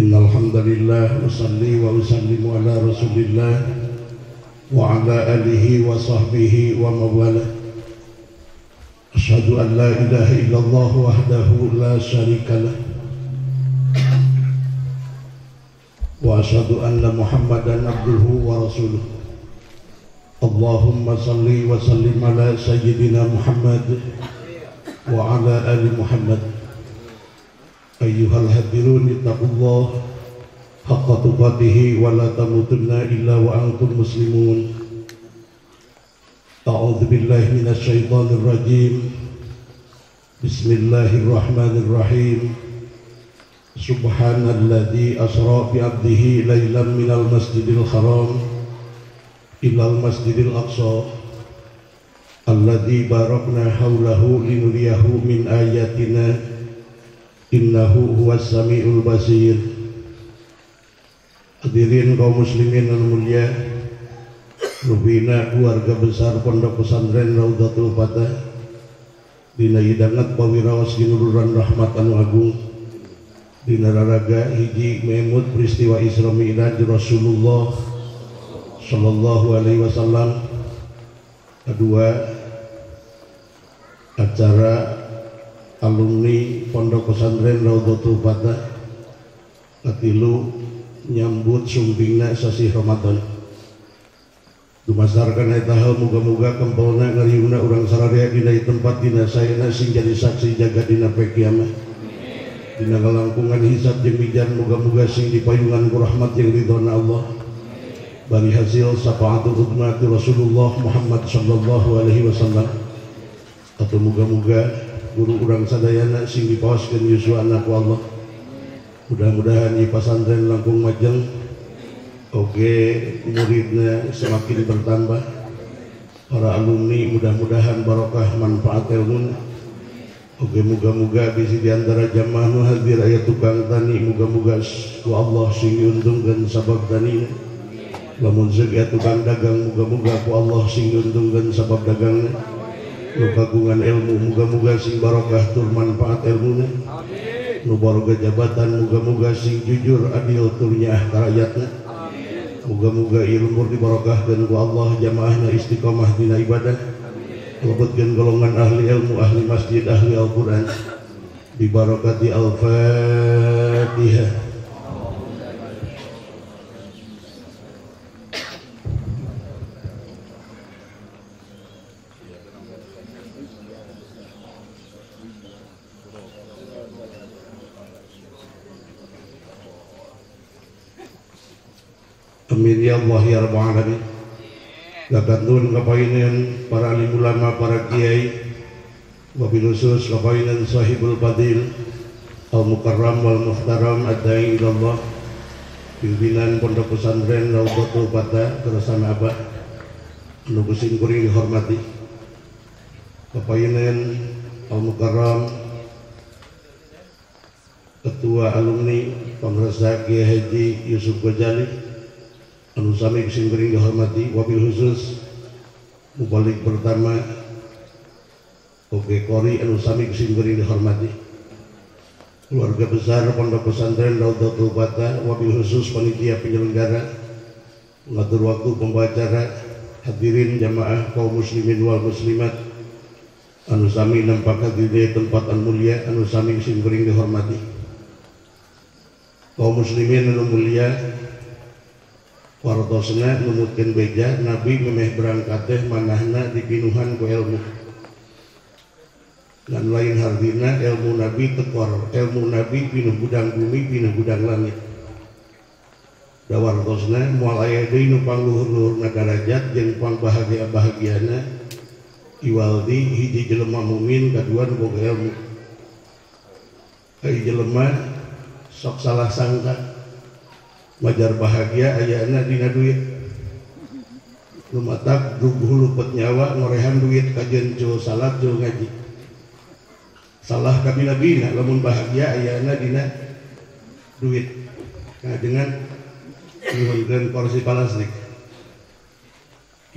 Innal hamdalillah usalli wa usallimu ala Rasulillah wa ala alihi wa sahbihi wa mawalah. Asyhadu an la ilaha illallah wahdahu la syarikalah wa asyhadu anna Muhammadan abduhu wa rasuluh. Allahumma salli wa sallim ala sayyidina Muhammad wa ala ali Muhammad. Ayyuhal hadirun ittaqullah haqqa tuqatih wa la tamutunna illa wa antum muslimun. A'udzu billahi minasy syaithanir rajim. Bismillahirrahmanirrahim. Subhanalladzi asra bi 'abdihi lailan minal masjidil haram ilal masjidil aqsa alladzi barakna haulahu linuriyahu min ayatina innahu huwas samiul basir. Hadirin kaum muslimin anu mulia, rubina keluarga besar Pondok Pesantren Raudhatul Fatah dina hidangat pawiraos ginuluran rahmat anu agung dina raraga hiji memut peristiwa Isra Mi'raj Rasulullah sallallahu alaihi wasallam. Kedua, acara alumni Pondok Pesantren Raudhatul Fatah. Katilu, nyambut sumpingna sasih Ramadan. Dumasarkan eta hal muga-muga kempelna ngariungna urang sararea dina tempat dina saena sing jadi saksi jaga dina poe kiamat. Dina kalangkungan hisab jeung mizan muga-muga sing dipayungan ku rahmat jeung ridhona Allah. Bari hasil syafaatul uzma Rasulullah Muhammad sallallahu alaihi wasallam. Atau muga-muga guru urang sadayana sing dipaoskeun yuswana ku Allah. Mudah-mudahan di pasantren langkung majeng, oke muridnya semakin bertambah, para alumni mudah-mudahan barokah manfaat ilmu. Oke muga-muga bisi diantara jamaah nu hadir aya tukang tani, muga-muga ku Allah sing diuntungkeun sabab tanina. Lamun seug aya tukang dagang, muga-muga ku Allah sing diuntungkeun sabab dagangna. Nu kagungan ilmu muga-muga sing barokah tur manfaat ilmuna. Nu baroga jabatan muga-muga sing jujur adil tur nyaah ka rakyatna. Muga-muga ilmu dibarokahkeun ku Allah, jamaahna istiqomah dina ibadah. Lebetkeun golongan ahli ilmu, ahli masjid, ahli Al-Qur'an. Bibarakati Al-Fatihah. Amin ya Allah ya Rabbal alamin. Gagantun kapainen para alim ulama, para kiai, wabil khusus kapainen sahibul fadil al mukarram wal muhtaram ad-da'i ilallah, pimpinan Pondok Pesantren Raudhatul Fatah bersama Abah anu kuring dihormati, kapainen al mukarram ketua alumni Pangresa Kiai Haji Yusuf Ghazali anu sami kuring dihormati, wabil khusus mubalik pertama Oke Kori anu sami kuring dihormati, keluarga besar Pondok Pesantren Raudhatul Fatah, wabil khusus panitia penyelenggara, pengatur waktu pembacara, hadirin jamaah kaum muslimin wal muslimat anu sami nampak di tempat anu mulia anu sami kuring dihormati. Kaum muslimin anu mulia, wartosna numutkeun beja Nabi memeh berangkat teh manahna dipinuhan ku ilmu. Dan lain hardina ilmu Nabi tekor, ilmu Nabi pinuh gudang bumi, pinuh gudang langit. Da wartosna moal aya deui nu pangluhur-luhurna darajat jeung pangbahagia-bahagiana iwaldi hiji jelema mukmin kadua nu boga ilmu. Ai jelema sok salah sangka majar bahagia ayana dina duit, lumatak duguh lupet nyawa ngorehan duit kajen jauh salat jauh ngaji, salah kabina-bina lamun bahagia ayana dina duit. Nah dengan nyuhunkeun kursi palastik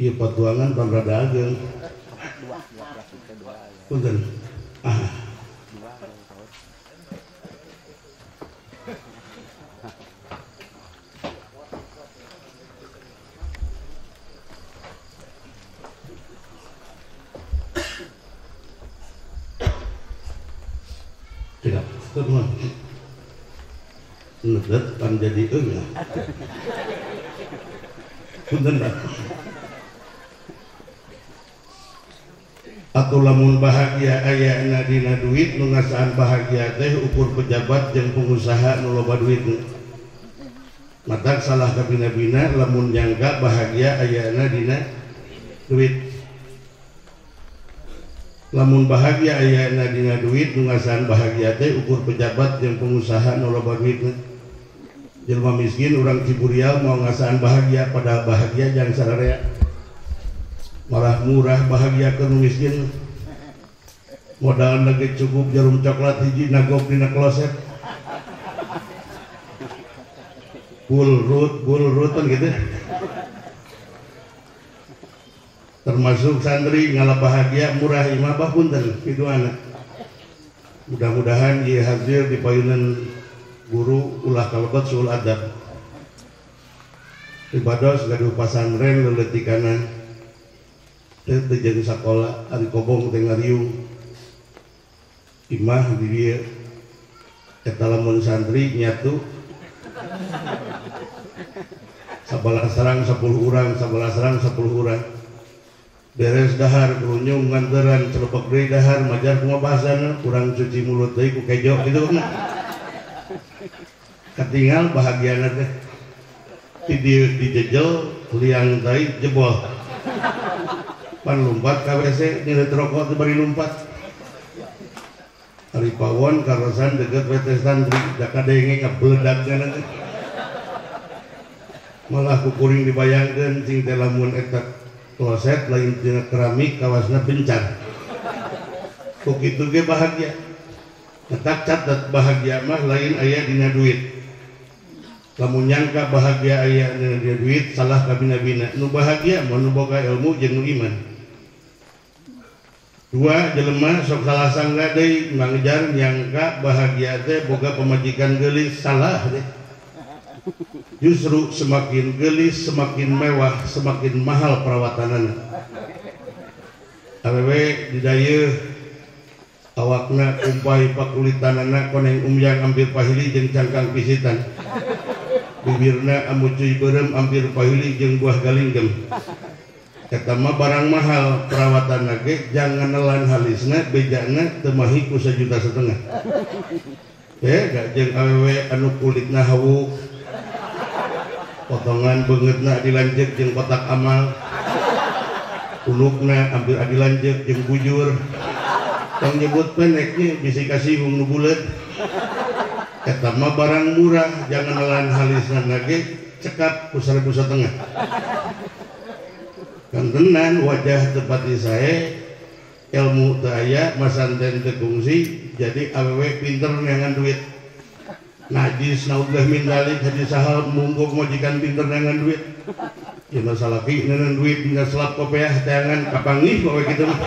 ieu patuangan pan rada ageng punten. Ah. Tidak, teman. Nedet pan jadi eungah. Punten dah. Atau lamun bahagia ayana dina duit nu ngasaan bahagia teh ukur pejabat jeung pengusaha nu loba duit. Matak salah kabina-bina lamun nyangka bahagia ayana dina duit. Lamun bahagia ayana dina duit nu ngasaan bahagia teh ukur pejabat jeung pengusaha nu loba duit. Jelema miskin urang Ciburial mau ngasaan bahagia padahal bahagia jang sararea. Marah murah bahagia ke nu miskin. Modal ge cukup jarum coklat hiji nagok dina kloset. Bulrut kan gitu. Termasuk santri ngalah bahagia murah imah bah punten kitu anak. Mudah-mudahan ieu hasil di payunan guru ulah kalebet suul adab. Ibados gaduh pasantren leuleutikanna. Teu jeung sakola ari kobong teh ngariung. Imah di dieu eta lamun santri nyatu sabalah sarang 10 urang, sabalah sarang 10 urang. Beres dahar kerunyung nganteran celepek deui dahar majar kumaha bahasana urang cuci mulut deui ku kejo kitu mah. Katingal bahagiana teh di dieu dijejel liang tai jebol. Pan lumpat ka WC nyeureut rokok teh bari lumpat. Ari pawon karosan deukeut WC santri da kadenge ngabledakna teh. Malah kukuring dibayangkeun cing teh lamun eta kloset lain tina keramik kawasna bencar. Ku kitu ge bahagia. Tetak catet bahagia mah lain aya dina duit. Lamun nyangka bahagia aya dina duit salah kabina-bina. Nu bahagia mah nu boga ilmu jeung nu iman. Dua jelema sok salah sangka deui mangjar nyangka bahagia teh boga pamajikan geulis salah deh. Justru semakin geulis semakin mewah semakin mahal perawatanana. Awewe didayeuh awakna kumpai pakulitanana koneng umyang ampir pahili jeung cangkang pisitan. Bibirna amucuy beureum ampir pahili jeung buah galinggem. Eta mah barang mahal perawatanna ge jangan nelan halisna bejana teu mahi ku 1,5 juta. Beda jeung awewe anu kulitna hawuk. Potongan beungeutna dilanjeuk jeung kotak amal. Ulukna hampir dilanjeuk jeung bujur. Tong nyebut pendeknya bisi kasih nu buleut. Eta mah barang murah jangan nelan halisna ge cekap ku 1,5 juta. Kantenan wajah tepati sae ilmu teu aya masanten teu kungsi jadi awewe pinter neangan duit. Najis naudzubillah min dzalik haji sahal mungkuk majikan pinter neangan duit. Ya salaki neangan duit dina selap kopeah teangan kapanggih poe kitu mah.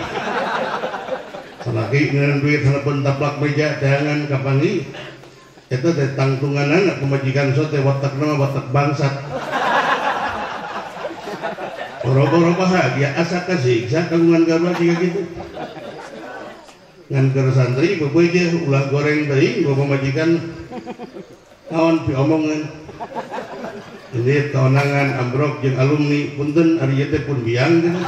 Salaki neangan duit harapan taplak meja teangan kapanggih. Eta teh tangtunganana pamajikan so teh watakna mah watak bangsat. Boro-boro bahagia asa kasiksa kagungan garwa jiga kitu. Ngan keur santri bebeujeuh ulah goreng teuing bawa pamajikan naon piomongan. Ini tonangan ambrok jeung alumni punten ari ieu teh pun biang gitu.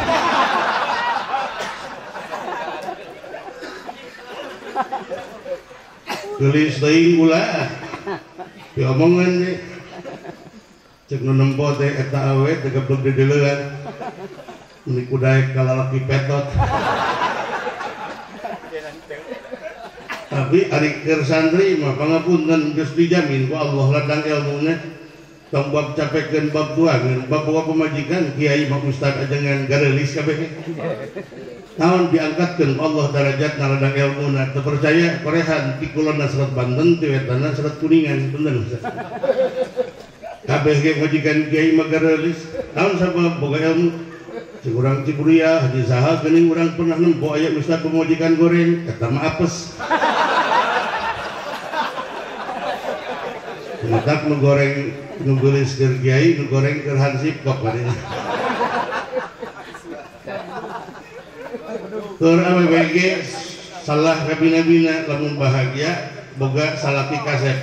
Geulis teuing ulah piomongan ge. Cek nu nempo teh eta awe teh geblek dideleuan. Meni kudaek ka lalaki petot. Tapi ari keur santri mah pangapunten geus dijamin ku Allah ladang ilmuna. Tong bab capekeun bab tuangan, bab boga pamajikan kiai mah ustad ajengan gareulis kabeh. Naon diangkatkeun ku Allah darajatna ladang ilmuna. Teu percaya korehan ti kulonna Serat Banten ti wetanna Serat Kuningan punten. Kabeh ge majikan kiai mah gareulis. Naon sabab boga ilmu. Cik urang Ciburial haji saha geuning urang pernah nempo aya ustad pamajikan goreng eta mah apes. Matak nu goreng nu geulis keur kiai nu goreng keur hansip kok kadinya. Keur awewe ge salah kabina-bina lamun bahagia boga salaki kasep.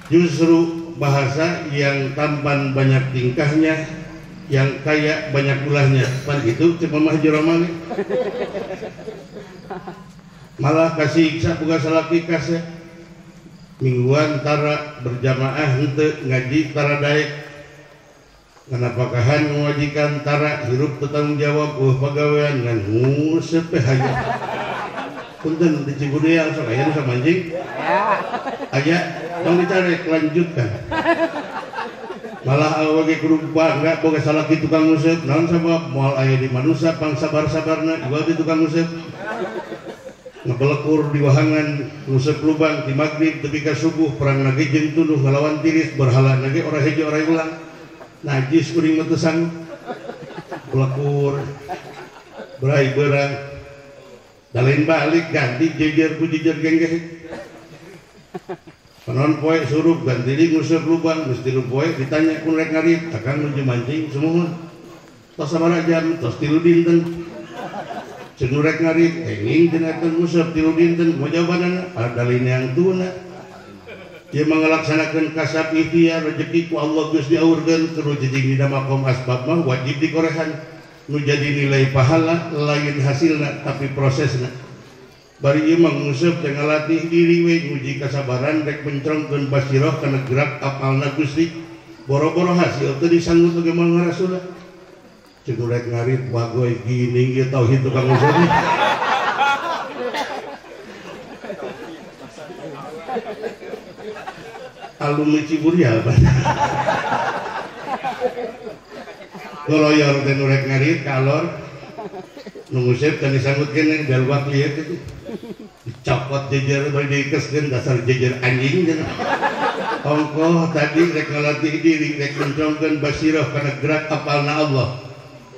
Justru bahasa yang tampan banyak tingkahnya, yang kaya banyak ulahnya. Pan itu cek Mamah Jeromali. Malah kasih iksa boga salaki kasep. Mingguan tara berjamaah henteu ngaji tara daek. Nganapakahan ngawajikan tara hirup tanggung jawab eueuh pagawean ngan nguseup teh hayang. Punten di Ciburial sok aya nu sok mancing? Aya, tong dicarek lanjutkan. Malah awewe ge kudu bangga boga salaki tukang nguseup, naon sabab moal aya di manusa pang sabar-sabarna jual di tukang nguseup. Ngebelekur di wahangan nguseup lubang di magrib tepi ka subuh perang nage jeung tunduh ngalawan tiris berhala nage ora hejo ora ulang. Najis kuring mah teu sanggup. Belekur berai berang dalain balik ganti jejer ku jejer genggeh. Panon poe surup ganti di nguseup lubang geus tilu poe ditanya ku rek ngarit akang nuju mancing sumuhun. Tos sabaraha jam tos 3 dinten. Ceuk nu rek ngarit enging cenah eta nguseup 3 dinten kumaha jawabanana padalin yang tuna. Dia mengelaksanakan kasab ikhtiar rezeki ku Allah geus diaurkeun kudu jejing dina makom asbab mah wajib dikorehan. Nu jadi nilai pahala lain hasilna tapi prosesna. Bari ieu mah nguseup teh ngalatih diri we nguji kasabaran rek mencrongkeun basiroh kana gerak apalna Gusti. Boro-boro hasil teu disanggut oge moal ngarasula. Ceuk rek ngarit bagoy gini ieu tauhid tukang nguseup. Alumni Ciburial goloyor teh nu rek ngarit kalor nu nguseup teh disanggut keneh daluak lieu kitu dicopot jejer bari dikeskeun dasar jejer anjing cenah ongkoh tadi rek ngalatih diri rek mencongkeun basiroh kana gerak apalna Allah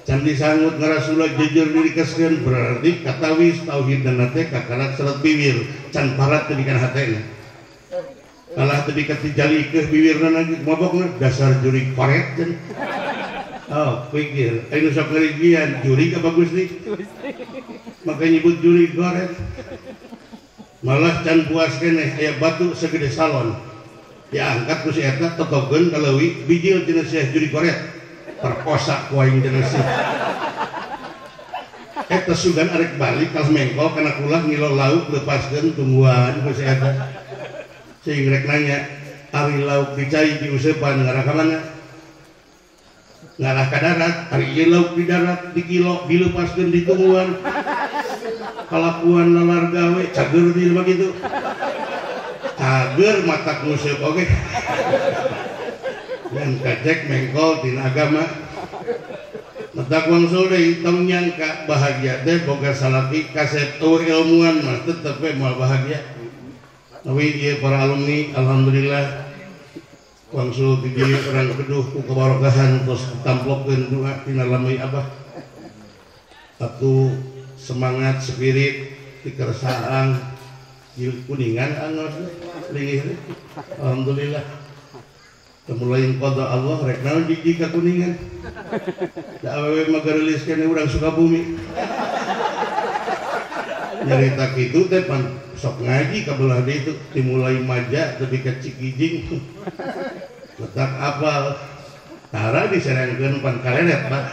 can disanggut ngarasula jejer dikeskeun berarti katawis tauhidna teh kakarak seret bibir can parat teh dikana hatena. Kalah tadi kati jali ke bibirna lagi mabokna dasar juri koret cenah. Oh, pikir ayo sok ngerigian juri apa Gusti? Maka nyebut juri koret. Malah can puas keneh aya batu segede salon. Diangkat ku si eta totogeun ka leuwi bijil cenah sia juri koret. Perkosa ku aing cenah sia. Eta sugan arek balik kalah mengkol kana kulah ngilo lauk lepaskeun tungguan ku si eta. Sing rek nanya, ari lauk di cai diuseupan ngarah ka mana? Ngarah ka darat, ari ieu lauk di darat di kilo dilepaskeun di tungguan. Kalakuan lalar gawe cager di mah kitu. Cager matak nguseup oge. Dan kacek mengkol tina agama. Matak wangsul deui tong nyangka bahagia teh boga salaki kasep eueuh ilmuan mah tetep we moal bahagia. Nawi ieu para alumni alhamdulillah wangsul di dieu urang keduh ku kabarokahan tos tamplokeun doa tina lamai abah. Satu semangat spirit dikersaan di kuningan angos lingih. Alhamdulillah. Temulain qada Allah rek naon jiji ka kuningan. Da awewe mah gareulis keneh urang Sukabumi. Nyarita kitu teh pan sok ngaji ka belah dieu itu dimulai maja tepi ka Cikijing. Letak apal tara diserangkeun pan kareret Pak.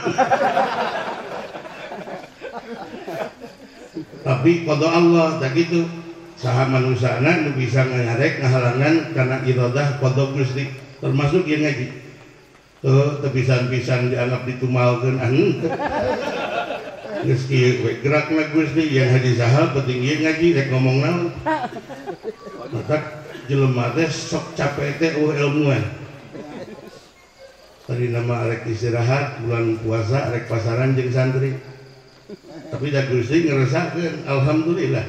Tapi qada Allah tak kitu saha manusana nu bisa nganyarek ngahalangan kana iradah qada Gusti termasuk ieu ngaji. Teu pisan-pisan dianggap ditumalkeun anu geus kieu we gerakna Gusti yang haji saha penting ieu ngaji rek ngomong naon. Matak jelema teh sok capek teh eueuh ilmuan. Tadi nama rek istirahat bulan puasa rek pasaran jeung santri. Tapi da Gusti ngerasakeun alhamdulillah.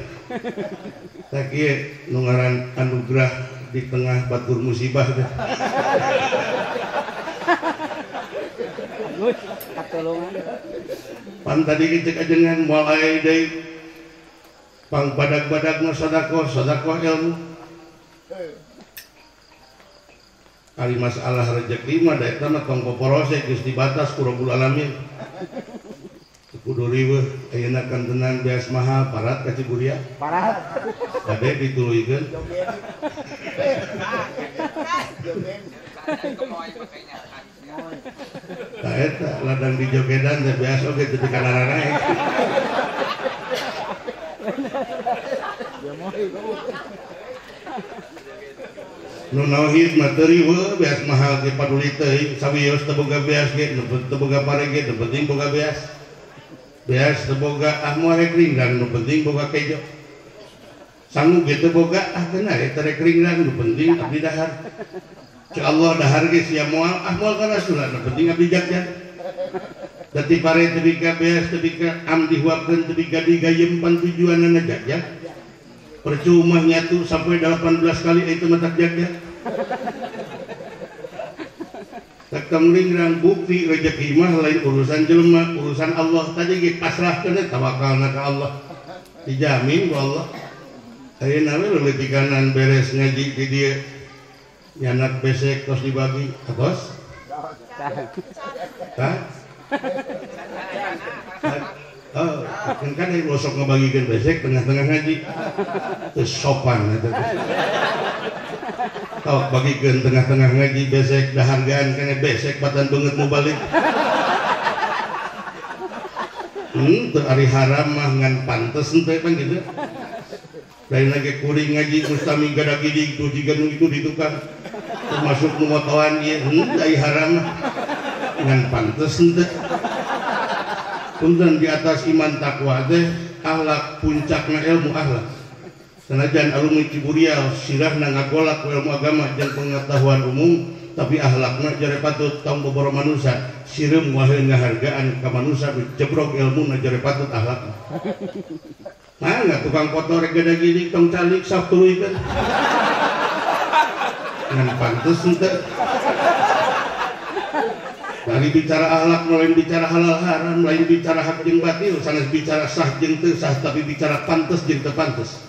Tah kieu nu ngaran anugerah di tengah batur musibah teh. Pan tadi cek ajengan moal aya deui pang badag-badagna sedekah, sedekah ilmu. Ari masalah rezeki mah da eta mah tong poporose geus dibatas ku Rabbul Alamin. Kudu riweuh ayeuna kantenan beas mahal parat ka Ciburial. Parat. Bade dituluykeun. Tah eta ladang di jogedan teh beas oge teu dikanaranae. Nu nauhid mah teu riweuh beas mahal ge paduli teuing sawios teu boga beas ge nu teu boga pare ge nu penting boga beas. Beas teu boga ah moal rek ringdang nu penting boga kejo. Sangu ge teu boga ah geuna eta rek ringdang nu penting abdi dahar. Cek Allah dahar ge sia moal ah moal ka Rasulullah nu penting abdi jagjag. Dadi pare teu bika beas teu bika am dihuapkeun teu bika digayem pan tujuanna jagjag. Percuma nyatu sampai 18 kali itu matak jagjag. Tak ringrang bukti rezeki mah lain urusan jelema, urusan Allah tadi ge pasrahkeun tawakalna ka Allah. Dijamin ku Allah. Ayeuna we leutikana beres ngaji di dieu. Nyanak besek tos dibagi, atos? Tah? Oh, kan kan gosok ngebagikan besek tengah-tengah ngaji. Terus sopan eta teh. Kalau bagikan tengah-tengah ngaji besek dahargaan kene besek batan banget mau balik. Teu ari haram mah ngan pantes henteu pan gitu. Lain lagi kuring ngaji mustami gada-gidig tuh jiga nu itu di tukang. Termasuk nu motoan ieu ari haram mah ngan pantes henteu. Punten di atas iman takwa teh akhlak puncakna ilmu akhlak. Sanajan alumni Ciburial sirahna ngagolak ku ilmu agama jeung pengetahuan umum tapi akhlakna jare patut tong boboro manusa sireum wae ngahargaan ka manusa jebrok ilmuna jare patut akhlakna. Mangga tukang kotor rek gada gini tong calik saf tuluykeun. Ngan pantes henteu. Dari bicara akhlak, lain bicara halal haram, lain bicara hak jeung batil, sanes bicara sah jeung teu sah, tapi bicara pantes jeung teu pantes.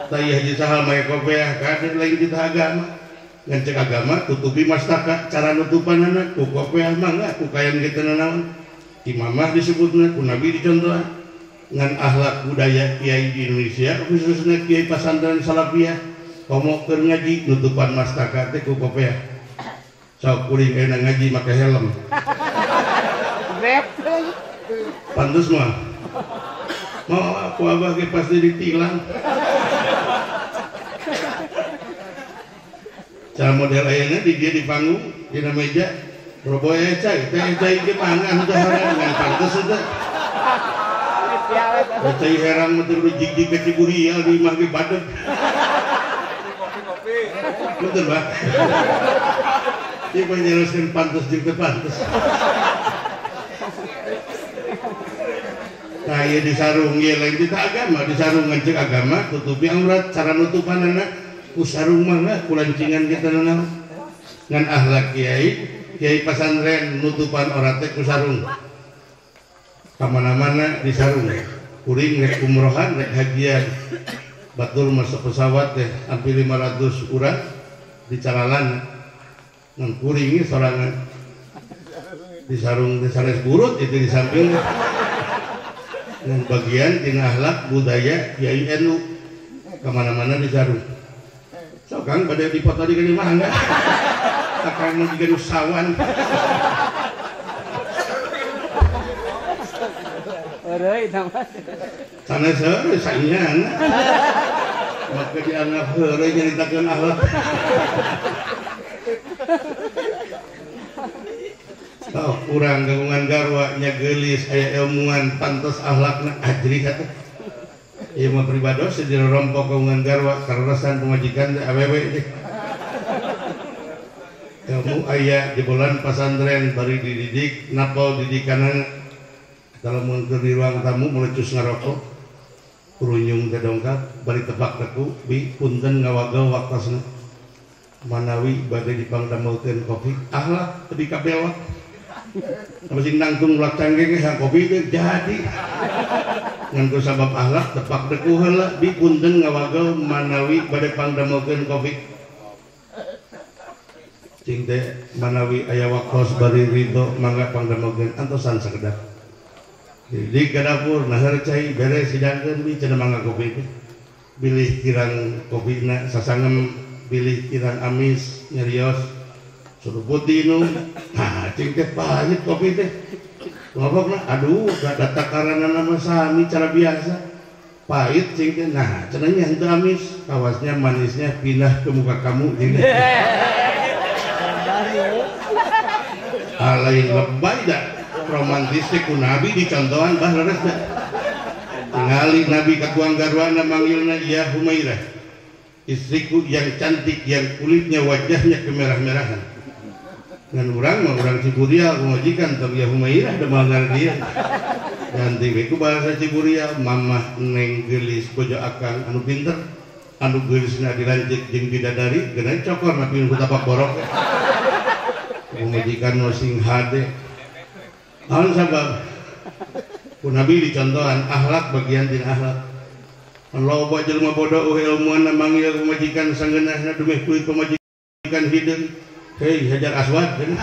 Tah ieu haji sahal mah kopeah kade lain kita agama. Ngan cek agama tutupi mastaka cara nutupanana ku kopeah mangga ku kayan kitu nanaon. Imamah disebutna ku nabi dicontohan. Ngan akhlak budaya kiai di Indonesia khususnya kiai pasantren salafiyah komo keur ngaji nutupan mastaka teh ku kopeah. Sok kuring enak ngaji make helm. Pantes mah. Mau aku abah ge pasti ditilang. Cara model ayeuna di dia di panggung dina meja roboy cai teh cai ge pangan teh herang ngan pantes teh. Cai herang mah teu jig-jig ka Ciburial di imah ge badeg. Kopi-kopi. Betul, Pak. Dia menjelaskan pantas jeung teu pantes. Nah, ieu disarung ieu lain kita agama, disarung cek agama tutupi aurat cara nutupanana ku sarung mah ku lancingan kita nanaon. Ngan akhlak kiai, kiai pasantren nutupan aurat teh ku sarung. Kamana-mana disarung. Kuring rek umrohan rek hajian. Batur masuk pesawat teh hampir 500 urang di caralan. Ngan kuringi sorangan di sarung di sanes burut itu di samping ngan bagian tina akhlak budaya kiai NU kemana-mana di sarung. So kang pada dipoto di kene mah enggak akang mah jiga nu sawan. Heureuy tah mah. Sanes heureui saingan. Maka dianggap heureuy nyaritakeun akhlak. Oh, kurang gabungan garwa nya geulis aya ilmuan pantes akhlakna ajri atuh. Ieu mah pribados di rompok gabungan garwa kareresan pamajikan teh awewe teh. Ilmu aya jebolan pasantren bari dididik napal didikanana dalam keur di ruang tamu melecus ngarokok kurunyung teh dongkap bari tepak teku bi punten ngawagel waktosna. Manawi bade dipangdamelkeun kopi akhlak teu dikabelok. Sing nangtung ulak canggeng ge kopi teh jadi. Ngan ku sabab akhlak tepak deku heula bi punten ngawagel manawi bade pangdamelkeun kopi. Cing teh manawi aya waktos bari ridho mangga pangdamelkeun antosan sakedap. Di ke dapur nahar cai beres hidangkeun bi cenah mangga kopi teh. Bilih kirang kopina sasangem bilih kirang amis nyarios suruput diinum. Nah cing teh pahit kopi teh. Ngobokna aduh da takaranana mah sami cara biasa. Pahit cing teh. Nah cenah nya henteu amis, kawasnya manisnya pindah ke muka kamu cing teh. Lain lebay da romantis teh ku Nabi dicontohan bah leres da. Tingali Nabi ka tuang garwana manggilna ya Humairah, istriku yang cantik yang kulitnya wajahnya kemerah-merahan. Ngan urang mah urang Ciburial pamajikan tong ya Humairah da moal dia. Ganti we ku bahasa Ciburial mamah neng geulis bojo akang anu pinter anu geulisna dilanjut jeung bidadari geuna cokor napi ku tapak borok. Pamajikan nu sing hade. Naon sabab? Ku Nabi dicontohan akhlak bagian tina akhlak. Loba jelema bodoh ilmuan manggil pamajikan sanggeunahna dumeh kulit pamajikan hideung. Hei Hajar Aswad geuna.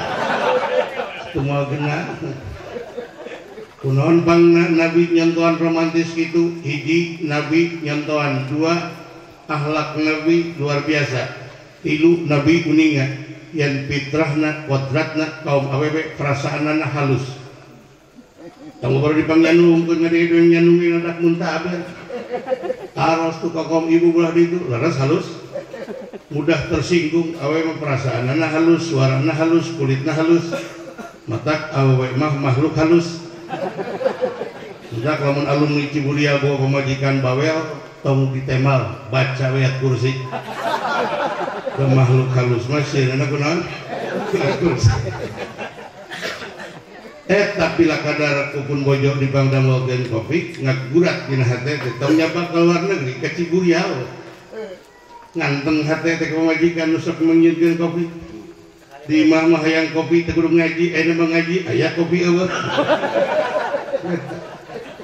Tumal geuna. Kunaon pangna Nabi nyontohan romantis kitu? Hiji Nabi nyontohan, dua akhlak Nabi luar biasa. Tilu Nabi uninga yang fitrahna kodratna kaum awewe perasaanana halus. Kamu baru dipanggil nungkeun ngade nyanungin anak muntaber. Aros tuh kaum ibu belah ditu laras halus. Mudah tersinggung awewe mah perasaanana halus, suarana halus, kulitna halus. Matak awewe mah makhluk halus. Matak lamun alumni Ciburial bawa pamajikan bawel tong ditemal baca we kursi. Ke makhluk halus mah sieunna kunaon? Kursi. Tapi lakadar kupun bojo di pangdamelkeun kopi ngagurat dina hate teh tong nyaba ka luar negeri ka Ciburial. Nganteng hate teh pamajikan nu sok menyieunkeun kopi. Di imah mah hayang kopi teh kudu ngaji, ayeuna mah ngaji aya kopi eueuh.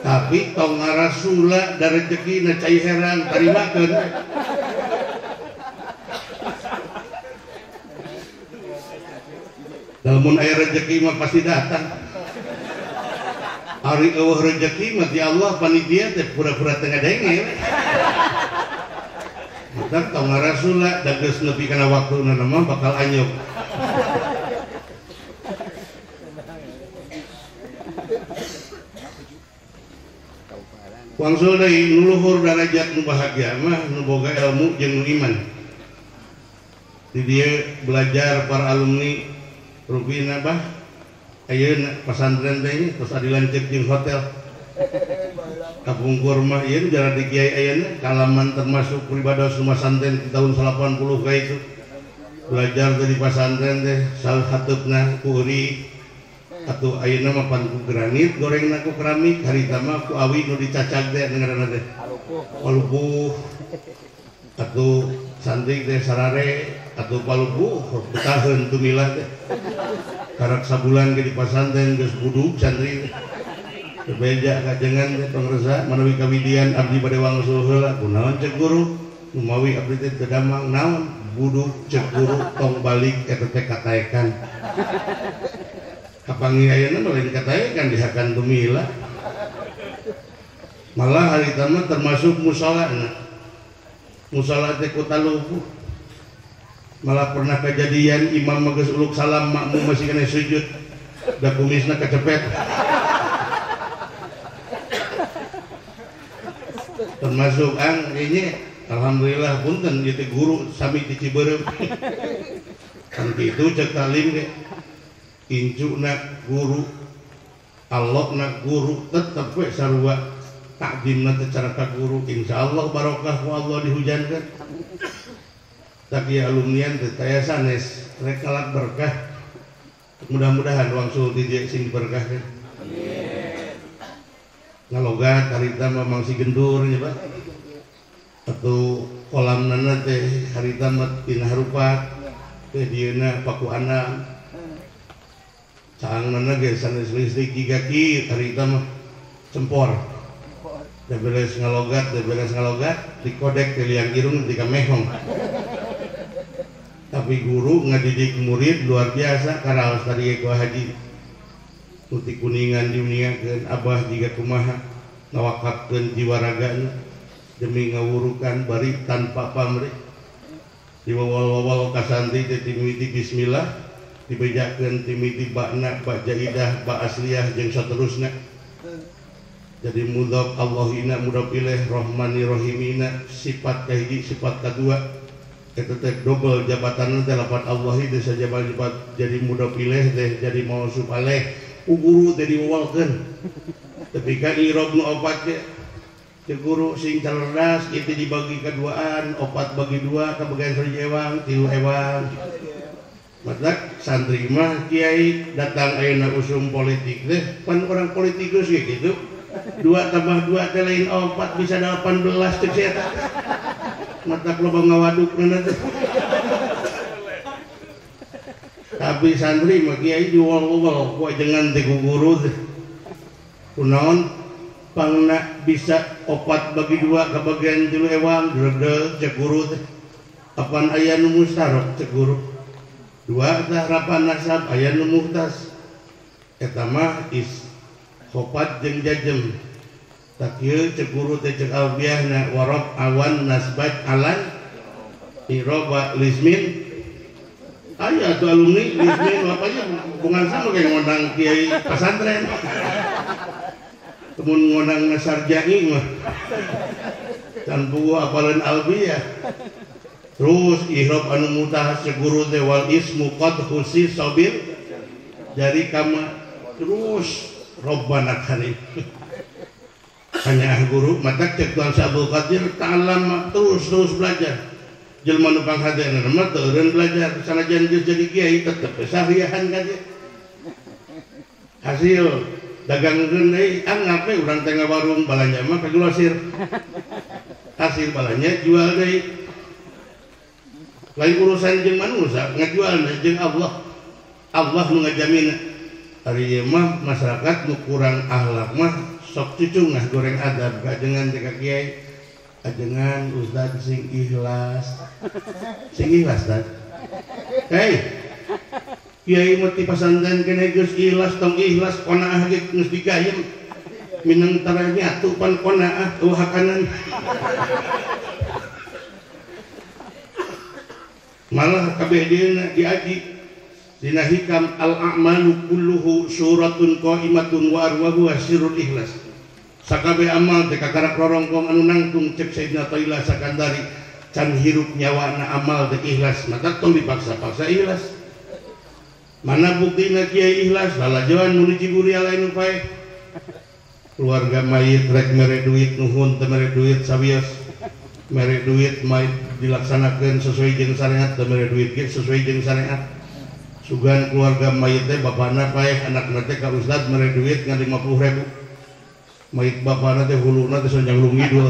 Tapi tong ngarasula da rejekina cai herang tarimakeun. Lamun aya rejeki mah pasti datang. Ari eueuh rejeki mah ti Allah panitia teh pura-pura teu ngadenge. Matak tong ngarasula da geus nepi kana waktuna mah bakal anyuk. Wangsul deui nu luhur darajat nu bahagia mah nu boga ilmu jeung nu iman. Di dieu belajar para alumni rupina bah ayeuna pasantren teh nya tos adi lanceuk jeung hotel. Kapungkur mah ieu jalan di kiai ayeuna kalaman termasuk pribados rumah santen di tahun 80 ka itu. Belajar dari pasantren teh sal hateupna ku uri atuh ayeuna mah pan ku granit gorengna ku keramik harita mah ku awi nu dicacag teh ngaranna teh palupuh atuh santri teh sarare atuh palupuh betaheun tumilah teh karak sabulan ge di pasantren geus budug santri teh bebeja kajengan teh pangresa manawi kawidian abdi bade wangsul heula kunaon cek guru numawi abdi teh teu damang naon budug cek guru tong balik eta teh kataekan kapanggih ayeuna mah lain kataekan dihakan tumilah malah harita mah termasuk musolana musola teh ku talupuh malah pernah kejadian imam mah geus uluk salam makmum masih kena sujud da kumisna kecepet termasuk ang ini alhamdulillah punten ieu teh guru sami di Ciberem kan kitu cek talim ge incuna guru allokna guru tetep we sarua takdimna teh cara ka guru insyaallah barokah ku Allah dihujankeun. Tapi alumnian teh taya sanes rek kalak berkah mudah-mudahan wangsul di dieu sing diberkahkeun. Amin. Ngalogat harita mah mangsi gendur nya Pak. Atuh kolamna teh harita mah tina harupat teh dieuna paku anam. Caangnana ge sanes listrik jiga kieu harita mah cempor. Da beres ngalogat dikodek ke liang irung di kamehong. Tapi guru ngadidik murid luar biasa karaos tadi ku haji. Nu ti Kuningan diuningakeun abah jiga kumaha ngawakafkeun jiwa ragana demi ngawurukan bari tanpa pamrih. Diwawal-wawal ka santri teh timiti bismillah dibejakeun timiti bakna ba jaidah ba asliyah jeung saterusna. Jadi mudhaf Allahina mudhaf ilaih Rahmani Rahimina sifat kahiji sifat kadua eta teh dobel jabatan teh lapat Allahi teh sajabat jadi mudhaf ilaih teh jadi mausuf alaih ku guru teh diwawalkeun. Tapi ka i'rab nu opat teh teh guru sing cerdas itu dibagi keduaan opat bagi dua kabagian 1 ewang 3 ewang. Matak santri mah kiai datang ayeuna usum politik teh pan orang politikus ge kitu. 2 tambah 2 teh lain 4 bisa 18 cek sia eta. Matak loba ngawadukna teh. Tapi santri mah kiai diwol-wol ku ajengan teh ku guru teh. Kunaon pangna bisa 4 bagi 2 kabagian 3 ewang dredeg cek guru teh. Apan aya nu mustarok cek guru. 2 tah rapan nasab aya nu muhtas. Eta mah is khopat jeung jajem. Tak ieu cek guru teh cek albiahna warab awan nasbat alan iroba lismin. Aya atuh alumni lismin bapaknya bukan sama kayak ngondang kiai pesantren. Temun ngondang sarjani mah can puguh apalan albiah. Terus ihrob anu mutahas cek guru teh wal ismu qad khusis sabil dari kama terus Robbana karim. Hanya guru mata cek Tuhan Abdul Qadir ta'alam terus belajar. Jelma nu panghadena mah teu eureun belajar sanajan geus jadi kiai tetep sahihan ka dieu. Hasil dagangkeun deui anggap we urang teh ngawarung balanja mah ka grosir. Hasil balanja jual deui. Lain urusan jeung manusia ngajualna jeung Allah. Allah nu ngajamin. Ari ieu mah masyarakat nu kurang akhlak mah sok cucungah goreng adab kajengan teh ka kiai. Ajengan ustad sing ikhlas. Sing ikhlas tad. Hei. Kiai mah ti pasantren keneh geus ikhlas tong ikhlas qanaah ge geus digayem. Minang tara nyatu pan qanaah eueuh hakanan. Malah kabeh dieuna diaji dina hikam al-a'malu kulluhu suratun qaimatun wa arwahu sirrul ikhlas. Sakabeh amal teh kakarak rorongkong anu nangtung cek Sayyidina Thaila Sakandari can hirup nyawana amal teh ikhlas maka tong dipaksa-paksa ikhlas. Mana buktina kiai ikhlas lalajoan nu diciburi lain nu paeh. Keluarga mayit rek mere duit nuhun teu mere duit sawios. Mere duit mayit dilaksanakeun sesuai jeung syariat teu mere duit ge sesuai jeung syariat. Sugan keluarga mayit teh bapana paeh anakna teh ka ustad mere duit ngan 50.000. Mayit bapana teh huluna teh sonjang lungidul.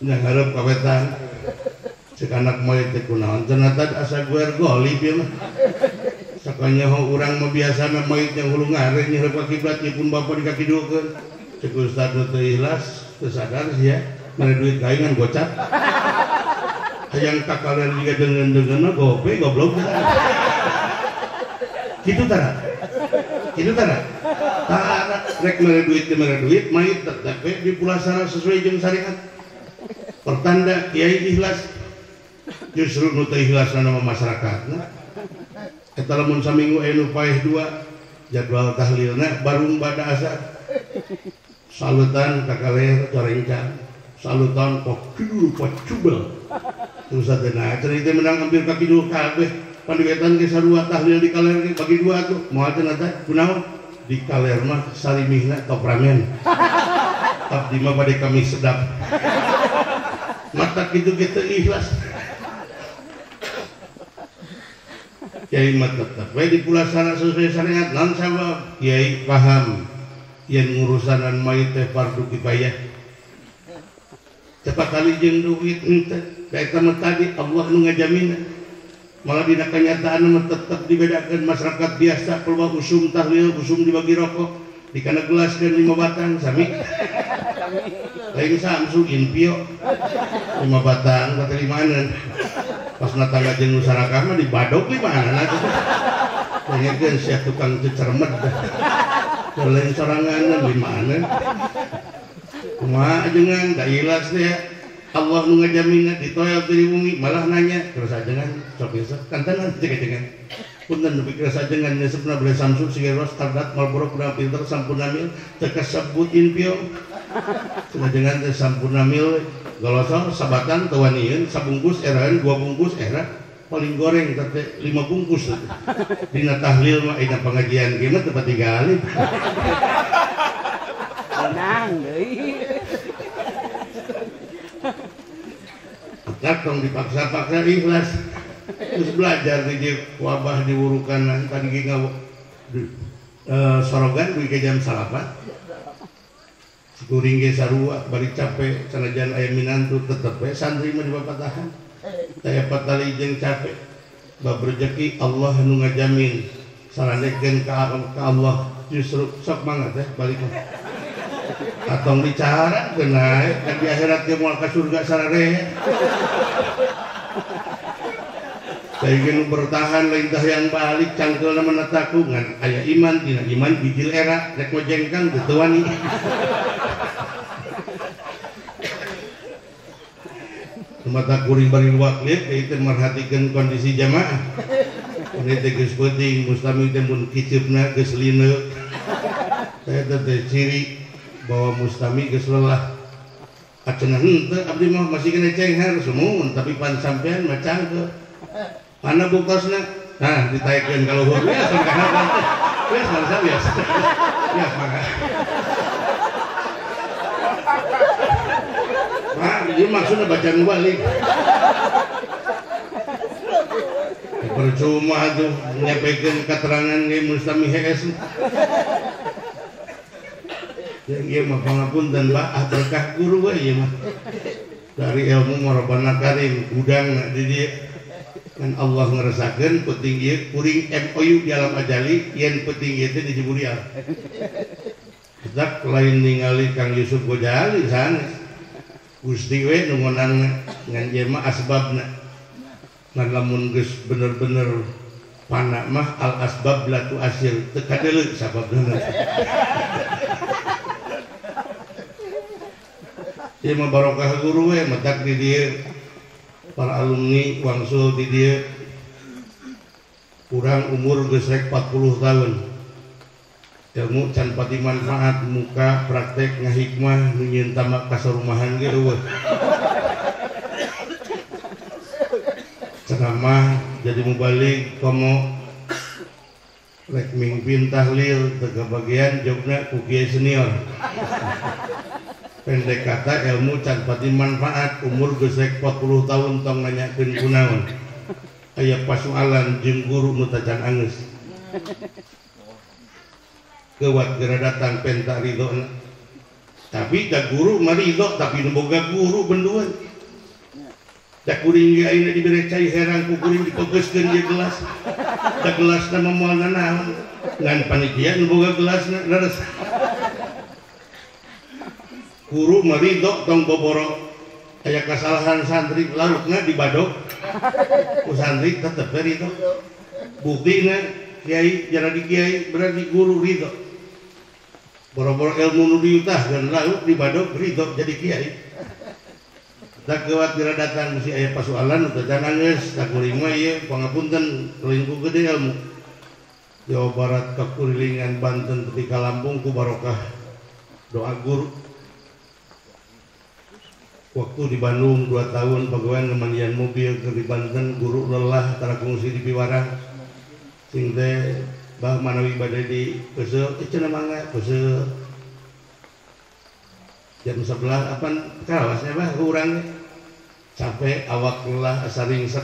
Nya ngarep ka wetan. Cek anak mayit teh kunaon cenah tad asa guer golib ieu mah. Sakanyaho urang mah biasana mayit yang hulu ngare nyerep ka kiblat nyepun bapa di kakidukeun. Cek ustad teu ikhlas teu sadar sia mere duit ka aing ngan gocap. Hayang kakalian juga dengan-dengan gope goblok. Gitu tara. Gitu tara. Tara rek mere duit teu mere duit mayit tetep we dipulasara sesuai jeung syariat. Pertanda kiai ikhlas justru nu teu ikhlasna mah masyarakatna. Eta lamun saminggu aya nu paeh 2 jadwal tahlilna barung bada asar. Salutan kakaler corencang. Salutan kok pacubel. Terus nah cerita menang hampir kaki dulu kabeh pandiwetan ge sarua tahlil di kaler ge bagi 2 atuh moal cenah teh kunaon di kaler mah sarimihna top ramen abdi mah bade kami sedap mata kitu ge teu ikhlas. Kiai mah tetep we dipulasana sesuai syariat naon sabab kiai paham yen ngurusanan mayit teh fardu kifayah. Cepat kali jeung duit henteu da eta mah tadi Allah nu ngajamin. Malah dina kenyataan mah tetep dibedakeun masyarakat biasa keluar usum tahlil usum dibagi rokok dikana gelaskeun 5 batang sami. Lain Samsu inpio 5 batang kata 5-an. Pas natangga jeung nu sarakah mah dibadok 5-an atuh. Tanyakeun sia tukang cecermet dah. Lain sorangan di mana? Kumaha ajengan da ikhlas teh. Allah nu ngajaminna ditoel teu diwungi malah nanya terus ajengan sok biasa kantenan cek ajengan. Punten nepi ka sajengan nyesepna beli Samsung sigaros tardat Marlboro kurang pinter sampurna mil teu kasebut inpiong. Sajengan teh sampurna mil golosor sabatan teu wanieun sabungkus eraeun 2 bungkus era paling goreng teh 5 bungkus. Dina tahlil mah dina pengajian kieu mah teu patinggali. Tenang deui. Tong dipaksa-paksa ikhlas. Terus belajar di wabah di wurukan tadi ge sorogan dugi ka jam 9. Sikuring ge sarua bari capek sanajan aya minantu tetep we santri mah dipapatahan. Daya patali jeung capek. Bab rezeki Allah nu ngajamin sarandekeun ka Allah justru sok mangga teh balik. Atong bicara benar dan di akhirat dia mau ke surga sarare. Saya ingin bertahan lain tah yang balik cangkel nama nataku ngan aya iman tina iman bijil era rek mojengkang teu wani. Mata kuring bari waklit ieu teh merhatikeun kondisi jamaah. Ini teh geus penting mustami teh mun kiceupna geus lineuk. Saya teh ciri bahwa mustami geus lelah. Acenah henteu abdi mah masih kena cenghar sumuhun tapi pan sampean mah cangkeul. Mana buktosna? Nah, ditaekeun ka luhur biasa kana. Biasa mangga biasa. Ya mangga. Nah, jadi maksudnya bacaan balik. Percuma tuh nyampaikan keterangan ge mustami HS. Yang ieu mah pangapunten bah berkah guru we ieu mah. Dari ilmu marabana karim gudang di dieu. Kan Allah ngerasakeun penting ieu kuring MOU di alam ajali yen penting ieu teh di Jiburial. Tetap lain ningali Kang Yusuf Gojali sanes. Gusti we nu ngonang ngan ieu mah asbabna. Ngan lamun geus bener-bener pana mah al asbab la tu asir teu kadeuleu sababna. Ieu mah barokah guru we matak di dieu para alumni wangsul di dieu kurang umur geus rek 40 tahun. Ilmu can pati manfaat muka praktek ngahikmah nu nyieun tamak kasarumahan ge eueuh. Ceramah jadi mubalig komo rek mingpin tahlil teu kabagian jobna ku kiai senior. Pendek kata ilmu can pati manfaat umur geus rek 40 tahun tong nanyakeun kunaon. Aya pasualan jeung guru nu tacan anggeus. Kewat geura datang penta ridhona. Tapi da guru mah ridho tapi nu boga guru benduan. Da kuring ge ayeuna dibere cai herang ku kuring dipegeuskeun ieu gelas. Da gelasna mah moal nanaon. Ngan panitia nu boga gelasna leres. Guru mah ridho tong boboro. Aya kasalahan santri laukna dibadog. Ku santri tetep ridho. Buktina kiai jadi kiai berarti guru ridho. Boro-boro ilmu nu diutah dan lauk dibadog ridho jadi kiai. Tak kewat bila datang mesti aya pasualan teu nangis tak kuring mah ieu pangapunten lain ku gede ilmu. Jawa Barat kekurilingan Banten tepi ka Lampung ku barokah doa guru. Waktu di Bandung 2 tahun pegawai ngemandian mobil ke di Banten guru lelah tara kungsi di piwarang. Sing teh bah manawi bade di peuseuh cenah mangga peuseuh. Jam 11 apan kawasnya bah urang capek awak lelah asa ringsek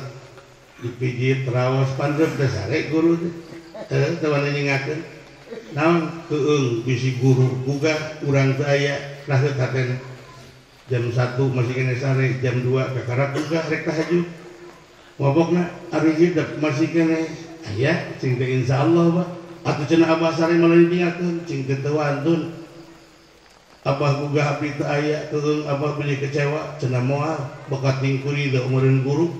dipijit raos pandrep teh sare guru teh teu wani nyingakeun naon keung bisi guru gugah urang teu aya raheut hatena. Jam 1 masih kena sare, jam 2 kakarak gugah rek tahajud mabokna ari hidep masih kena aya cing teh insyaallah bah atuh cenah abah sare malah diingakeun cing teh teu wantun. Abah gugah abdi teu aya keung abah beli kecewa cenah moal bakat ningkuri da umureun guru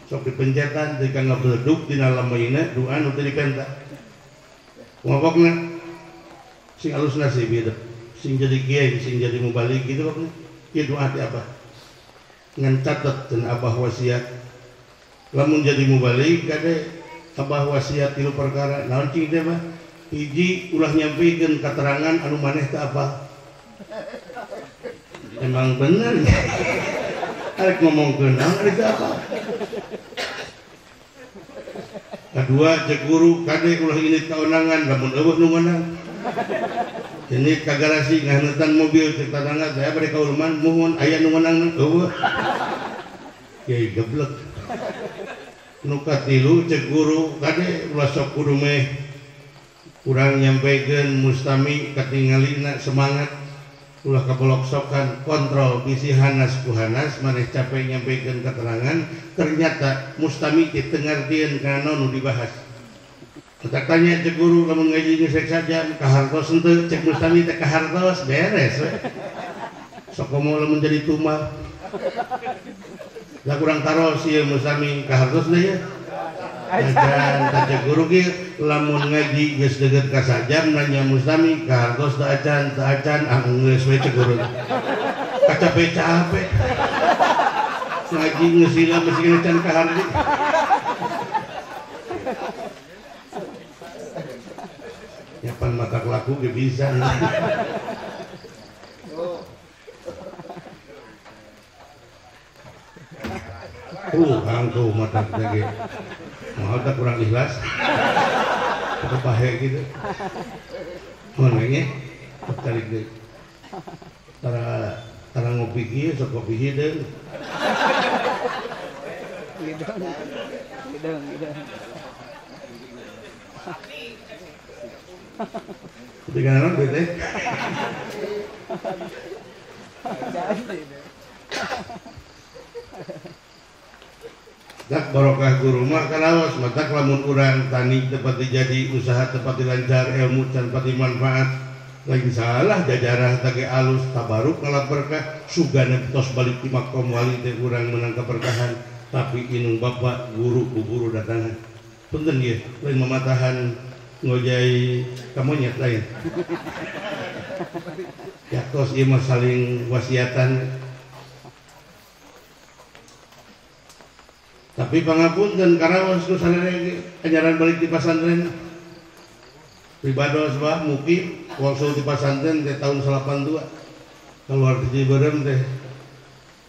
sok dipencetan teh ka ngabeledug dina lamaina doa nu teu dipenta. Ngopokna sing alus nasib ieu sing jadi kiai sing jadi mubalig gitu pokna. Ieu doa teh Abah. Ngan catet cenah Abah wasiat. Lamun jadi mubalig kade Abah wasiat tilu perkara. Naon cing teh mah? Hiji ulah nyampikeun katerangan anu maneh teu apal. Emang bener ya. Arek ngomongkeun naon arek teu apal. Kedua cek guru kade ulah ini kaonangan lamun eueuh nu meunang. Ini ka garasi ngahaneutan mobil cek tatangga saya bade ka ulman muhun aya nu meunang eueuh. Kiai geblek. Nu katilu cek guru kade ulah sok kudu meh urang nyampaikan mustami katingalina semangat ulah kaboloksokan kontrol bisi hanas ku hanas maneh capek nyampaikan keterangan ternyata mustami teu ngartieun kana nu dibahas. Kita tanya cek guru lamun ngaji geus sajam kahartos henteu cek mustami teh kahartos beres we. Sok komo lamun jadi tumal. Da kurang taros ieu mustami kahartos deui ya. Acan teh guru ge lamun ngaji geus deukeut ka sajam nanya mustami kahartos teu acan teu acan ah geus we cek guru. Kacape-cape. Ngaji geus lila mesti kena can kaharti. Nyapan mata laku ge bisa. Angko mata ge. Mahal tak kurang ikhlas. Kepahe gitu. Mana nya? Tarik deui. Tara tara ngopi kieu sok kopi hideung. Hideung. Hideung, hideung. Ketika naon teh? Tak barokah guru mah kalawas matak lamun urang tani tepat dijadi usaha tepat dilancar ilmu can pati manfaat lain salah jajarah tage alus tabaruk ngalap berkah sugana tos balik di makom wali teh urang menang keberkahan tapi inung bapak guru ku guru datangan punten ieu lain mamatahan ngojai kamonyet lain ya tos ieu mah saling wasiatan. Tapi pangapunten karaos ku sarere ajaran balik di pasantren. Pribados bah mukim wangsul di pasantren teh tahun 82. Keluar ti Ciberem teh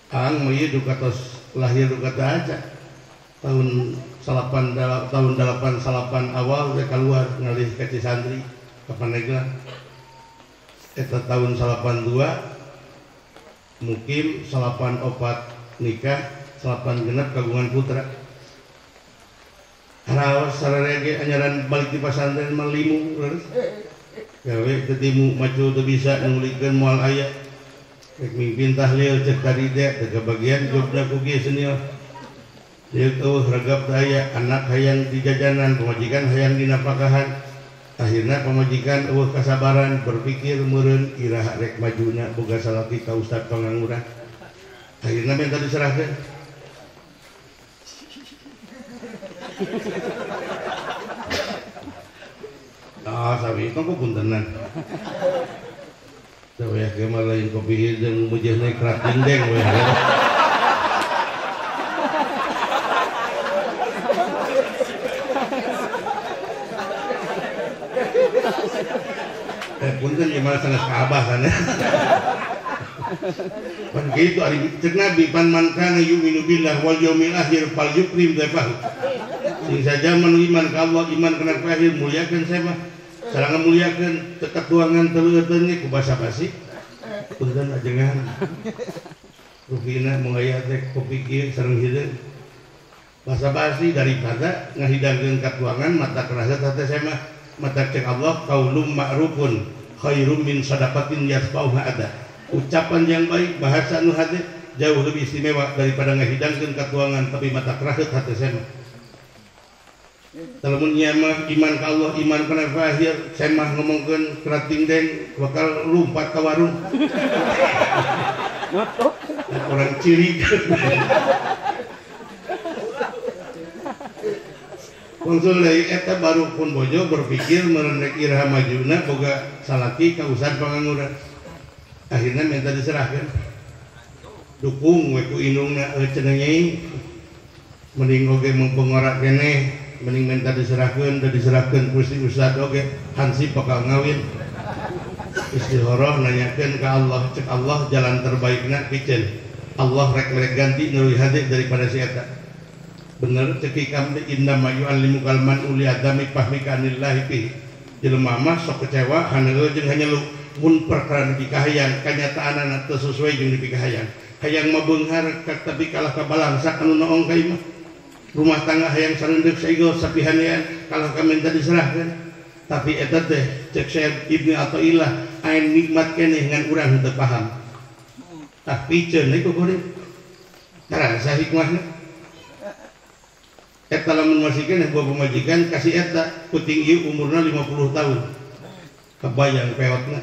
aang mah ieu duka tos lahir duka teh aja. Tahun 8 tahun 88 awal teh keluar ngalih ka Cisantri ka Pandeglang. Eta tahun 82 mukim 84 nikah 8 genep kagungan putra. Haraos sarere anyaran balik di pasantren mah limu leres. Gawe teu timu macu teu bisa nulikeun moal aya. Rek mimpin tahlil cek tadi teh teu kabagian jobna ku kieu senior. Deuk eueuh regap teu aya, anak hayang dijajanan, pamajikan hayang dinapakahan. Akhirna pamajikan eueuh kasabaran berpikir meureun iraha rek majuna boga salaki ka ustad pangangguran. Akhirna minta diserahkeun. Ah, sabi itu kok puntenan. Coba ya, gimana lain kopi hideung mujehna kerat dindeng we. Punten gimana sanes ka Abah sana. Pan kitu ari ceuk Nabi pan man kana yu'minu billah wal yaumil akhir fal yukrim dhaifahu. Sing saja manu iman ka Allah, iman kana akhir muliakeun saya mah. Sareng muliakeun teu katuangan teu ku basa-basi. Punten ajengan. Rupina mun aya teh kopi kieu sareng hideung. Basa-basi daripada ngahidangkeun katuangan mata kerasa teh saya mah. Mata cek Allah qaulum ma'rufun khairum min sadaqatin yasbauha ada. Ucapan yang baik, bahasa nu hate jauh lebih istimewa daripada ngahidangkeun katuangan tapi mata kerahet hate saya mah. Lamun nya mah iman ka Allah, iman kana akhir, saya mah ngomongkeun kerating deng bakal lumpat ka warung. Nutup. Orang ciri. Wangsul deui eta baru pun bojo berpikir merendek iraha majuna boga salaki ka ustad pangangguran. Akhirnya minta diserahkan. Dukung we ku indungna cenah nyai. Mending oge mengpengorak keneh, mending minta diserahkeun, da diserahkeun ku si ustad oge hansip bakal ngawin. Istikharah nanyakeun ka Allah, cek Allah jalan terbaikna piceun. Allah rek merek ganti nu leuwih hade daripada si eta. Bener cek hikam teh inna ma yu'allimukal man uli adami fahmika anillahi fi. Jelema mah sok kecewa haneul jeung hanyelu mun perkara dipikahayang kanyataanana teu sesuai jeung dipikahayang. Hayang mah beunghar tapi kalah ka balangsak anu noong ka imah. Rumah tangga hayang sareundeuk saigel sapihanean kalah ka minta diserahkeun. Tapi eta teh cek Syekh Ibnu Athaillah ain nikmat keneh ngan urang henteu paham. Tah piceun we ku kuring. Karasa hikmahna. Eta lamun masih keneh buah pemajikan kasih eta puting ieu umurna 50 tahun. Kebayang peotna.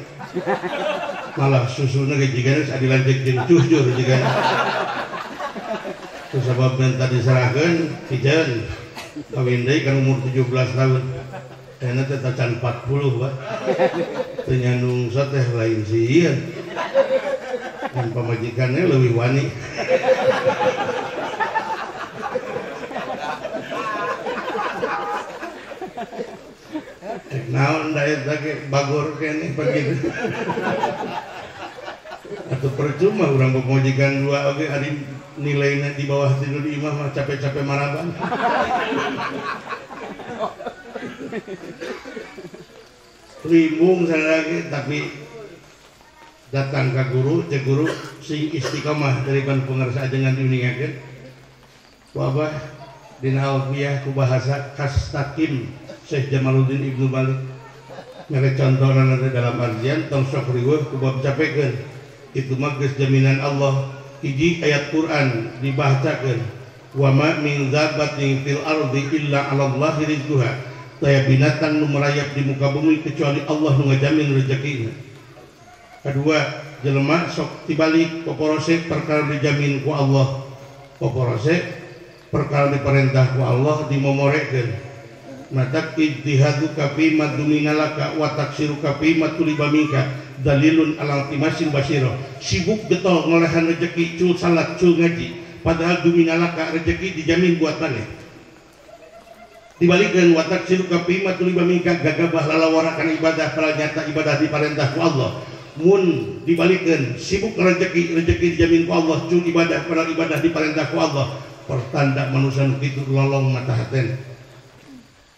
Malah susuna ge jigana adi lanceuk jeung cucur jigana. Ku sabab minta diserahkeun piceun. Kawin deui kan umur 17 tahun. Enak teh tacan 40 pak. Teu nyandung teh lain sieun. Dan pamajikannya leuwih wani. Naon da eta ge bagor keneh begitu. Atau percuma urang pamajikan dua oge ari nilaina di bawah tidur di imah mah capek-capek maraban. Limbung lagi tapi datang ke guru, cek guru sing istiqomah dari ban pengersa ajengan diuningakeun. Ku abah dina alfiyah ku bahasa kastakim Syekh Jamaluddin Ibnu Malik. Mere contohna dalam artian tong sok riweuh ku bab capekeun. Itu mah geus jaminan Allah. Hiji ayat Quran dibacakeun. Wa ma min dzabbatin fil ardi illa 'ala Allahi rizquha. Daya binatang nu merayap di muka bumi kecuali Allah nu ngajamin rezekina. Kedua, jelema sok tibalik poporose perkara dijamin ku Allah. Poporose perkara diperintah ku Allah dimomorekeun. Mata ijtihaduka fi ma duminalaka wa taksiruka fi ma tuliba minka dalilun ala timasin basiro. Sibuk getol ngolehan rezeki, cul salat, cul ngaji, padahal duminalaka rezeki dijamin buat maneh. Dibalikkan watak siruka fi ma tuliba minka gagabah lalawarakan ibadah padahal nyata ibadah diperintah ku Allah. Mun dibalikkan sibuk rezeki, rezeki dijamin ku Allah, cul ibadah padahal ibadah diperintah ku Allah. Pertanda manusia nu kitu lolong mata haten.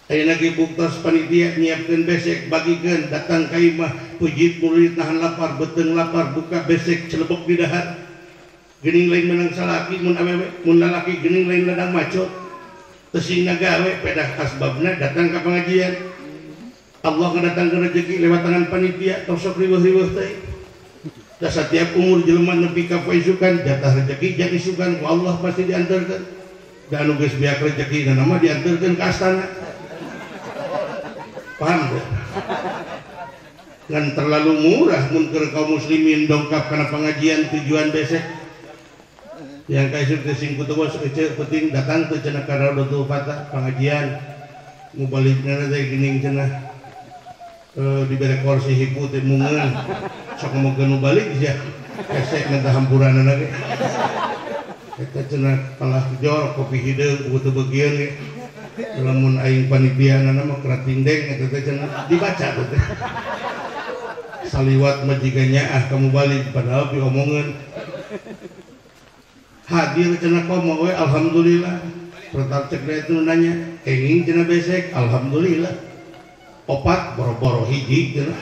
Ayeuna ge buktos panitia nyiapkeun besek bagikeun datang ka imah pujit murid nahan lapar beuteung lapar buka besek celebek di dahar. Geuning lain menang salaki mun awewe mun lalaki geuning lain ladang maco. Teu sing ngagawe pedah asbabna datang ka pengajian. Allah ngadatangkeun rezeki lewat tangan panitia tong sok riweuh-riweuh teh. Da satiap umur jelema nepi ka paisukan jatah rezeki jadi isukan ku Allah pasti diantarkeun. Da anu geus beak rezeki na mah diantarkeun ka astana. Paham teh? Ngan terlalu murah mun keur kaum muslimin dongkap kana pengajian tujuan besek. Yang kaisuk teh sing kutu bos ece penting datang teh cenah ka Raudatul Fatah pengajian. Mu balikna teh geuning cenah dibere kursi hipu teh mungeun. Sok ngomongkeun nu balik sia. Hese minta hampuranana ge. Eta cenah kalah jor kopi hideung kutu beugieun ge. Lamun aing panitiana mah kerating deng eta teh cenah dibaca teh. Saliwat majikannya ah kamu balik padahal diomongeun. Hadir cenah komo we alhamdulillah. Pertap cek itu nanya, kenging cenah besek alhamdulillah. Opat boro-boro hiji cenah.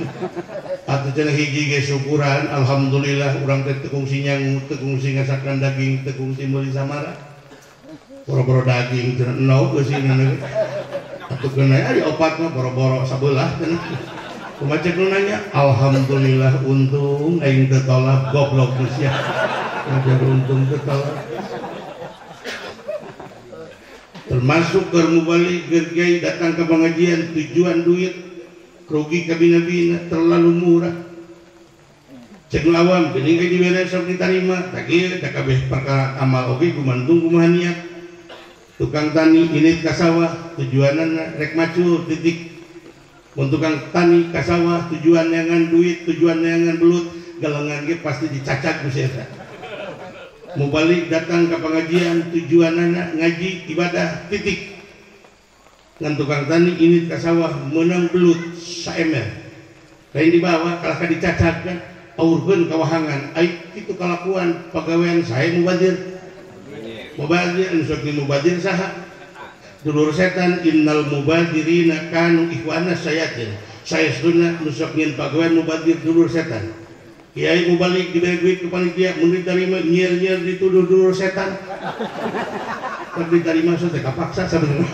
Atuh cenah hiji ge syukuran alhamdulillah urang teh teu kungsi nyangu, teu kungsi ngasakan daging, teu kungsi meuli samara. Boro-boro daging cenah enau geusina atuh keuna ari opat mah boro-boro sabelah cenah. Kumaha cek nu nanya alhamdulillah untung aing teu tolak goblok geus sia. Ngajar untung teu tolak. Termasuk keur mubalig keur kiai datang ke pengajian tujuan duit rugi ka bina-bina terlalu murah. Cek nu awam geuning ge dibere sok ditarima tah kieu tah kabeh perkara amal oge gumantung kumaha niat. Tukang tani ini ka sawah tujuanana rek macul titik. Mun tukang tani ka sawah tujuan neangan duit, tujuan neangan belut, galengan ge pasti dicacag ku si eta. Mubalik datang ke pengajian tujuanana ngaji ibadah titik. Ngan tukang tani ini ka sawah meunang belut saemer. Lain dibawa kalah ka dicacag kan aurkeun kawahangan. Ai kitu kalakuan pagawean sae mubadir. Mubadir anu sok mubadir saha? Dulur setan innal mubadirina kanu ikhwana sayatin. Saestuna nu sok nyeun pagawean mubadir dulur setan. Kiai mubalik diberi duit ke panitia, mun diterima nyier-nyier dituduh dulur setan. Tapi diterima teh kapaksa sabenerna.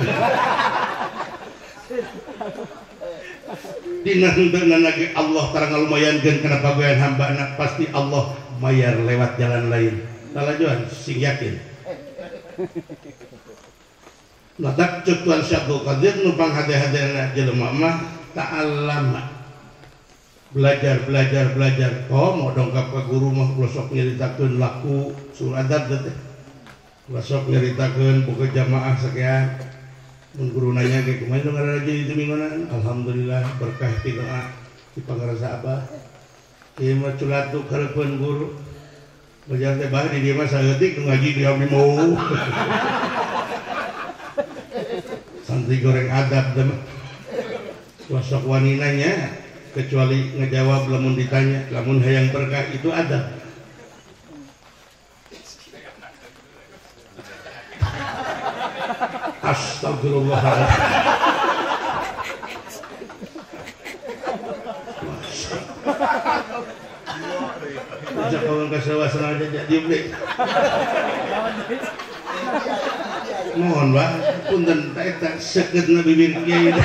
Dina henteu ge Allah tara ngalumayankeun kana pagawean hambana, pasti Allah mayar lewat jalan lain. Lalajoan sing yakin. Matak ceuk Tuan Syekh Abdul Qadir nu panghade-hadena jelema mah ta'allama. Belajar, belajar, belajar. Oh, mau dongkap ke guru mah pelosok nyeritakeun laku surat adab teh. Pelosok nyeritakeun boga jamaah sekian. Mun guru nanya ge kumaha nu ngaraji di minggunan? Alhamdulillah berkah ti doa ti pangarasa abah. Ieu mah culatuk hareupeun guru. Belajar teh bah di dieu mah saeutik nu ngaji di abdi mau. Santri goreng adab teh mah. Pelosok wani nanya kecuali ngejawab lamun ditanya, lamun hayang berkah itu ada. Astagfirullahaladzim. Bisa kawan kasawasan aja jadi beli. Mohon pak, punten tak sekeutna bibir kiai.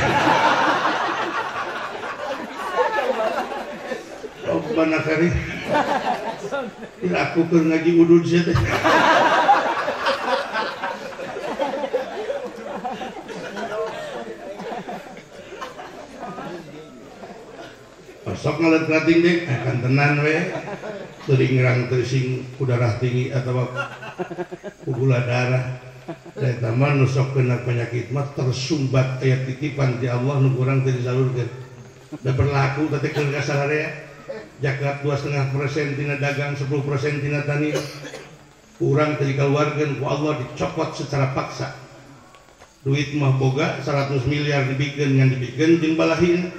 Rabbana kari aku keur ngaji udud sia teh. Sok ngalet rating deh, akan tenan we. Teuing ngerang teu sing ku darah tinggi atawa ku gula darah. Eta mah nu sok kena penyakit mah tersumbat aya titipan ti Allah nu kurang teu disalurkeun. Da berlaku teh keur ka sararea. Zakat 2,5% tina dagang, 10% tina tani kurang teu dikaluarkeun ku Allah dicopot secara paksa. Duit mah boga 100 miliar dibikeun ngan dibikeun jeung balahina.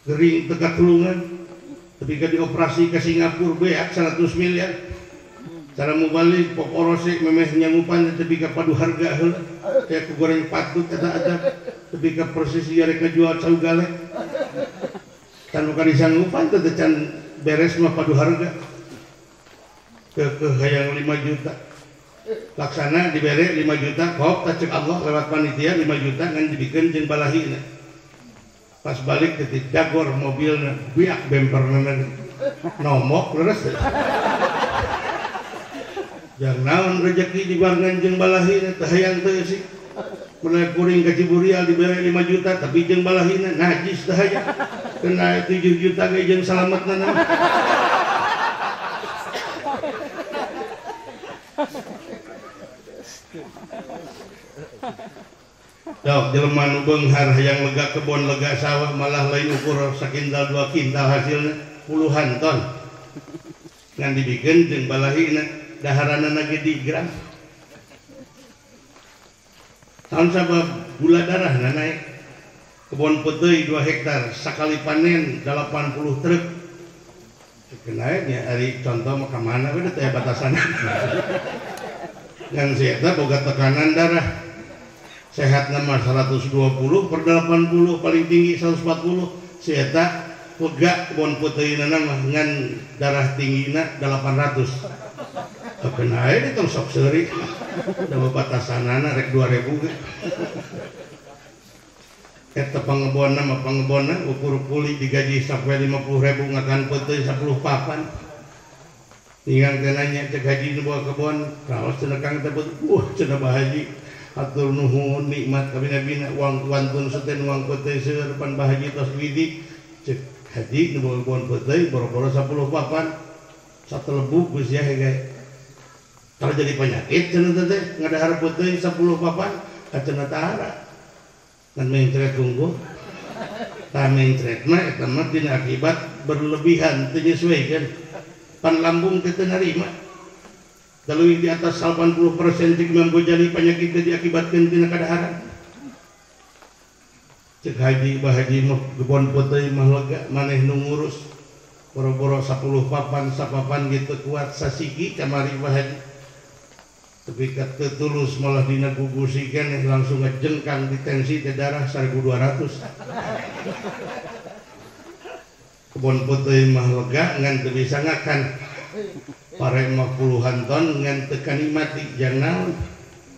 Gering teu katulungan. Tapi ka dioperasi ke Singapura beak 100 miliar. Cara mubalik poporose memeh nyangupan tapi ka padu harga heula. Kayak ku goreng patut eta adab. Tapi ka persis ieu rek ngajual cau galek. Can bukan disanggupan teh can beres mah padu harga ke hayang 5 juta laksana dibere 5 juta kop tacek Allah lewat panitia 5 juta ngan dibikeun jeung balahina. Pas balik ke dagor mobilna biak bemperna nomok leres teh. Jang naon rezeki dibarengan jeung balahina teh hayang teu sih. Mulai kuring ka Ciburial dibere 5 juta tapi jeung balahina najis teh hayang. Kena 7 juta ge jeung salametna na. Dok jelema nu beunghar hayang lega kebon lega sawah malah lain ukur sakintal 2 kintal hasilna puluhan ton. Ngan dibikeun jeung balahina daharanana ge digram. Tahun sabab gula darahna naik. Kebon peuteuy 2 hektar sakali panen 80 truk. Kenaeknya ari contoh mah ka mana we teh batasanna. Ngan si eta boga tekanan darah. Sehatna mah 120 per 80 paling tinggi 140. Si eta lega kebon peuteuy mah ngan darah tinggina 800. Kenaek di tong sok seuri. Da batasanana rek 2000 ge. Eta pangebonna mah pangebonna ukur kuli digaji sampai 50.000 ngakan peuteuy 10 papan. Tinggal teh nanya cek haji nu bawa kebon, raos cenah kang teh cenah bah haji. Atur nuhun nikmat kabina-bina uang wantun seten uang peuteuy seueur pan bah haji tos widi. Cek haji nu bawa kebon peuteuy boro-boro 10 papan. Satelebuk geus ya ge. Kalau jadi penyakit cenah teh ngadahar peuteung 10 papan cenah tahara. Ngan mencret tunggu. Tah mencret mah eta mah dina akibat berlebihan teu nyesuaikeun. Pan lambung teh teu narima. Leuwih di atas 80% cek Imam Ghazali penyakit teh diakibatkeun tina kadaharan. Cek haji bah haji mah kebon peuteung mah lega maneh nu ngurus. Boro-boro 10 papan sapapan gitu kuat sasiki kamari bah haji. Tapi kata tulus malah dina gugusikan langsung ngejengkang di tensi teh darah 1200. Kebon peuteung mah lega ngan teu bisa ngakan. Pare mah puluhan ton ngan teu kanikmati jang naon.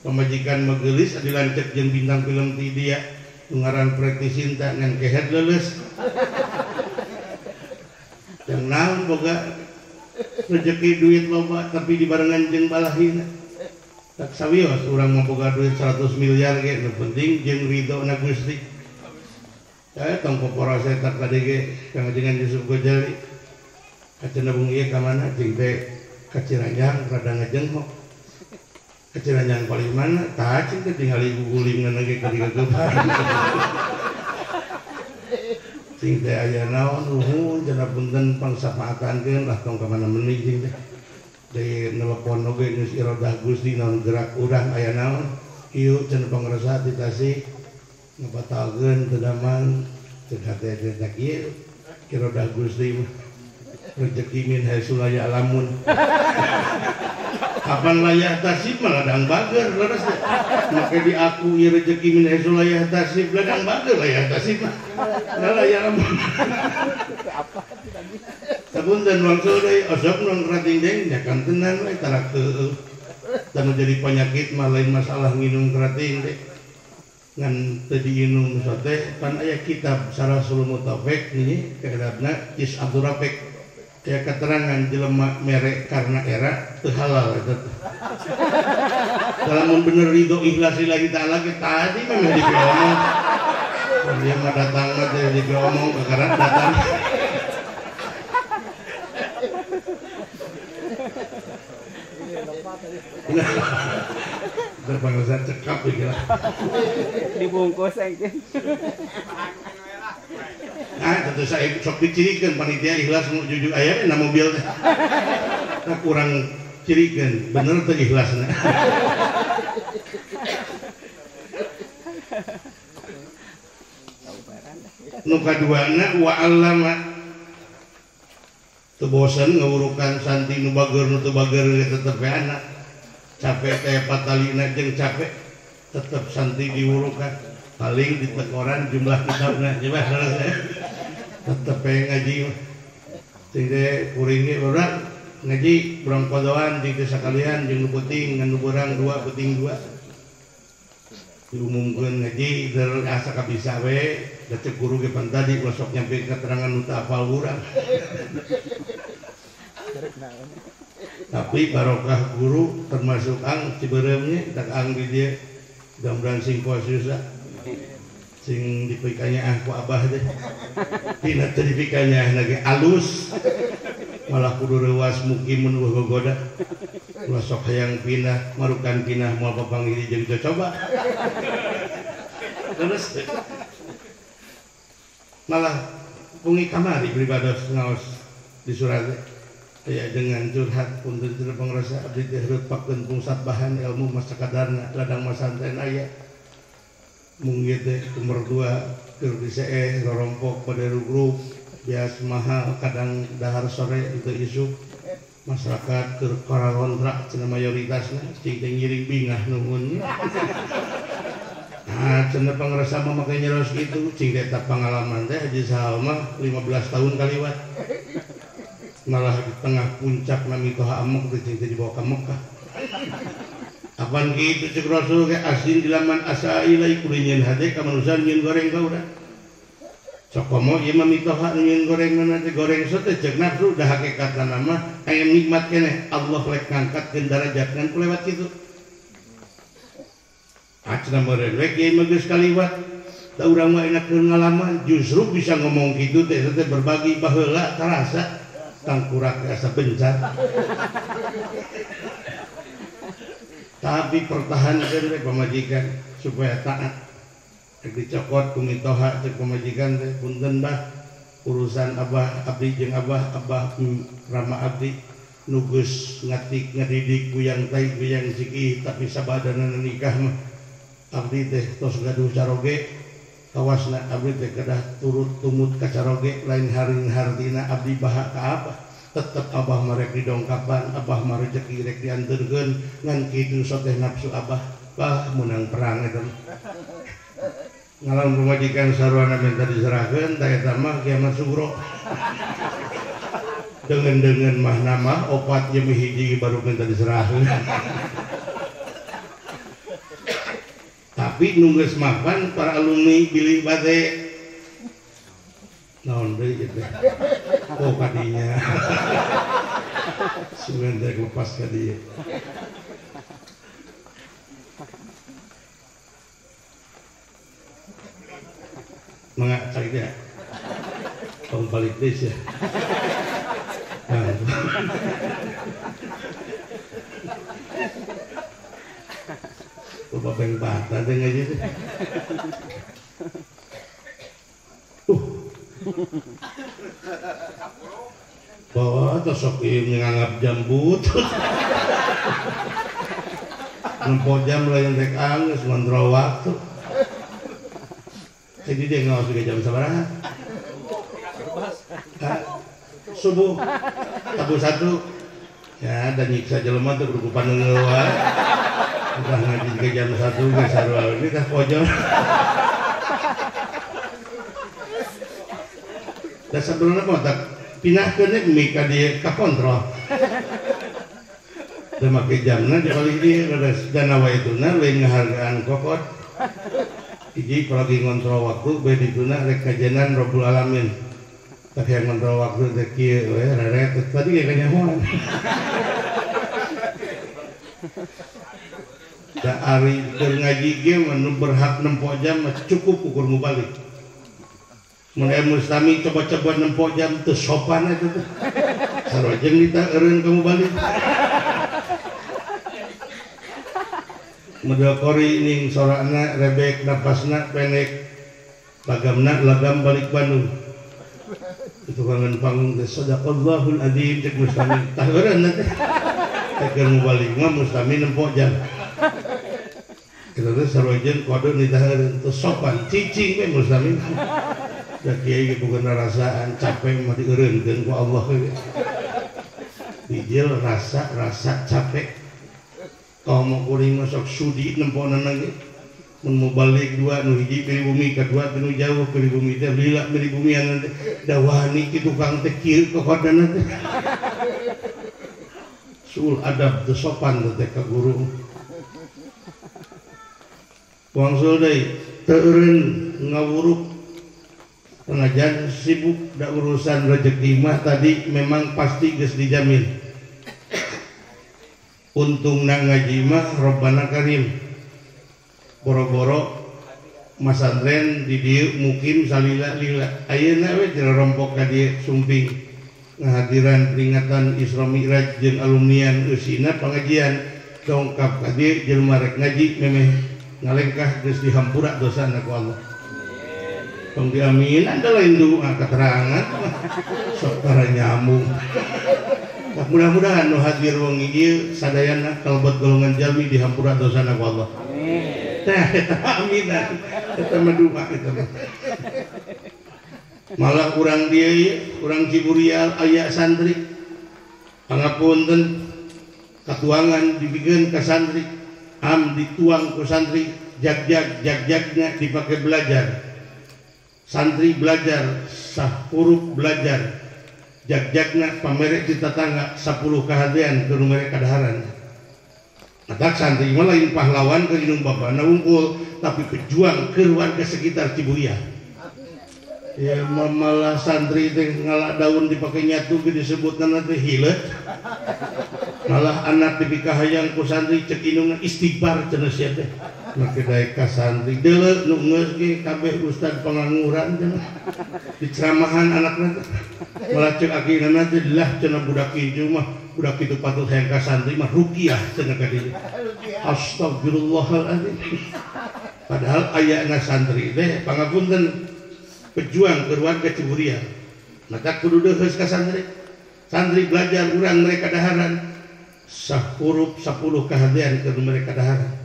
Pamajikan mah geulis adi lanceuk jeung bintang film ti dia nu ngaran Pretty Sinta ngan kehed leuleus. Jang naon boga rezeki duit loba tapi dibarengan jeung balahina. Tak sawios urang mah boga duit 100 miliar ge nu penting jeung ridho na Gusti. Saya tong poporo saya tak tadi ge kangajengan Yusuf Ghazali. Kacena bung ieu ka mana cing teh ka Ciranjang rada ngajenghok. Ka Ciranjang paling mana tah cing teh tingali gugulingan ge ka digegeban. Cing teh aya naon nuhun cenah punten pangsapaatankeun lah tong ka mana meuni cing teh. Dari nelepon oge geus iradah Gusti naon gerak urang aya naon ieu cenah pangrasa di Tasik ngabatalkeun teu damang cek hate teh kieu iradah Gusti mah rezeki min haitsu la ya'lamun. Kapan layak tasib mah ladang bager leres teh. Make diaku ieu rezeki min haitsu la yahtasib ladang bager layak tasib mah. La ya'lamun. Sapunten wangsul deui osok nu kerating deui nya kantenan we tara keueuh. Tanu jadi penyakit mah lain masalah nginum kerating teh. Ngan teu diinum teh pan aya kitab Sarasul Mutafek ini keadabna Is Abdur Rafiq. Ya keterangan jelema mere karena era teu halal eta teh. Lamun bener ridho ikhlas lillahi ta'ala ge tadi mah diomong. Dia mah datang mah teh diomong kakara datang. Terpangsa cekap iki lah. Dibungkus engke. Nah, tentu saya sok dicirikan panitia ikhlas mau jujur aya na mobil teh. Nah, kurang cirikan, bener teh ikhlasna. Nu kaduana wa allama. Teu bosen ngawurukan santi nu bager nu teu bager ge tetep we anak. Capek teh patalina jeung capek tetep santi diwurukan. Paling ditekoran jumlah kitabna coba selesai. Tetep pengen ngaji cing teh kuring ge urang ngaji urang kodoan jeung teh sakalian jeung nu peuting ngan nu beurang dua peuting dua diumumkeun ngaji der asa kabisa we da cek guru ge pan tadi ulah sok nyampe keterangan nu teu apal urang. Tapi barokah guru termasuk ang Ciberem nya tak ang di dieu mudah-mudahan sing puas yusa sing dipikanya ah ku abah teh tina teu dipikanya lagi alus malah kudu reuas mukimun eueuh gogoda ulah sok hayang pindah marukan pindah moal papanggih jeung coba terus malah pungi kamari pribados ngaos di surat aya dengan curhat punten cenah pangrasa abdi teh reut pakeun pungsat bahan ilmu mah sakadarna ladang masantren aya mung ieu teh mertua keur diseeh rorompok pada grup bias mahal kadang dahar sore teu isuk masyarakat keur kontrak cenah mayoritasna cing teh ngiring bingah nuhun. Nah cenah pangrasa mah make nyeros kitu cing teh eta pangalaman teh Haji Sahal mah 15 tahun kaliwat malah di tengah puncak nami toha amuk teh cing teh dibawa ka Mekah. Apan kitu cek Rasul ge asin di laman asa ilai kulinyeun hade ka manusia nyieun goreng ka urang. Sok komo ieu mah mitoha nyieun goreng teh goreng teh cek nafsu da hakikatna mah aya nikmat keneh Allah rek ngangkatkeun darajat ngan kulewat kitu. Acna meureun we kieu mah geus kaliwat. Da urang mah enak keur ngalaman justru bisa ngomong kitu teh teh berbagi baheula tarasa. Tangkurak asa bencat. Tapi pertahankan we pamajikan supaya taat. Rek dicokot ku mitoha cek pamajikan teh punten bah urusan abah abdi jeung abah abah rama abdi nu geus ngatik ngadidik guyang tai guyang sikih tapi sabadana nikah mah abdi teh tos gaduh caroge kawasna abdi teh kedah turut tumut ka caroge lain haring hartina abdi baha ka abah tetep abah mah rek didongkapan abah mah rejeki rek dianteurkeun ngan kitu soteh nafsu abah bah meunang perang eta ngalam pamajikan sarwana minta diserahkeun tah eta mah kiamat sugro dengan-dengan mah nama opat jeung hiji baru minta diserahkeun tapi nu geus mapan para alumni bilih bade naon deui kitu oh kadinya sugan teh lepas ka dieu mangga cari dia tong balik deui sia. Nah. Bapak beng bata teh ngaji teh. Bawa tos sok ieu nganggap jam butut. Nempo jam lain rek anggeus ngontrol waktu. Jadi dia ngaos juga jam sabaraha? Subuh tabu satu ya dan nyiksa jelema teh kudu paneungeuh wae. Udah ngaji ke jam 1 geus sarua ini tah pojok. Da sabenerna mah tak pindahkeun we mik ka dieu ka kontrol. Da make jamna di palih dieu leres dana waituna leuwih ngahargaan kokot. Hiji lagi ngontrol waktu bae dituna rek kajenan Rabbul Alamin. Tapi yang ngontrol waktu teh kieu we reret tadi ge kanyahoan. Da ari keur ngaji ge nu berhak nempo jam cukup ukur mubalik. Mun aya mustami coba-coba nempo jam teu sopan eta teh. Sarojeng dita eureun ka mubalik. Model kori ning sorana rebek napasna pendek lagamna lagam balik Bandung. Tukangan panggung teh sadaqallahul azim cek mustami tah eureun teh. Keur mubalik mah mustami nempo jam. Kita teh sarojeng kode nitah eureun teu sopan cicing we mustami. Da kiai ge boga rasaan capek mah dieureunkeun ku Allah we. Dijil rasa-rasa capek. Kaum kuring mah sok sudi nempona ge mun mubalik dua nu hiji pilih bumi kadua nu jauh pilih bumi teh lila pilih bumian teh da wani ki tukang teh kieu kokodana teh sul adab teu sopan teh ka guru wangsul deui teu eureun ngawuruk pengajian sibuk da urusan rezeki mah tadi memang pasti geus dijamin. Untung na ngaji mah Robbana Karim boro-boro masantren di dieu mukim salila-lila ayeuna we teu rompok ka dieu sumping ngahadiran peringatan Isra Mi'raj jeung alumnian eusina pangajian dongkap ka dieu jelema rek ngaji memeh ngalengkah geus dihampura dosana ku Allah. Tong diamin anda lain doa keterangan sok tara nyambung. Mudah-mudahan nu hadir wengi ieu sadayana kalebet golongan jalmi dihampura dosana ku Allah. Amin. Tah eta amin. Eta mah doa eta mah. Malah urang dieu ieu, urang Ciburial aya santri. Pangapunten katuangan dibikeun ka santri, am dituang ku santri, jag-jag jag-jagna dipake belajar. Santri belajar, sah huruf belajar. Jag-jagna pamerek di tetangga 10 kahadean keur merek kadaharan. Matak santri mah lain pahlawan keur indung bapana wungkul, tapi pejuang keur warga sekitar Cibuya. Ya malah santri teh ngala daun dipake nyatu ge disebutna teh hileut. Malah anak dipikahayang ku santri cek indungna istighfar cenah sia teh. Make daek ka santri deuleu nu geus ge kabeh ustad pengangguran cenah. Diceramahan anakna teh. Malah ceuk akina teh lah cenah budak kieu mah budak kitu patut hayang ka santri mah ruqyah cenah ka dieu. Astagfirullahaladzim. Padahal ayana santri teh pangapunten pejuang keluarga Ciburial. Maka kudu deuheus ka santri. Santri belajar urang mereka daharan. Sahurup 10 kahadean keur mereka daharan.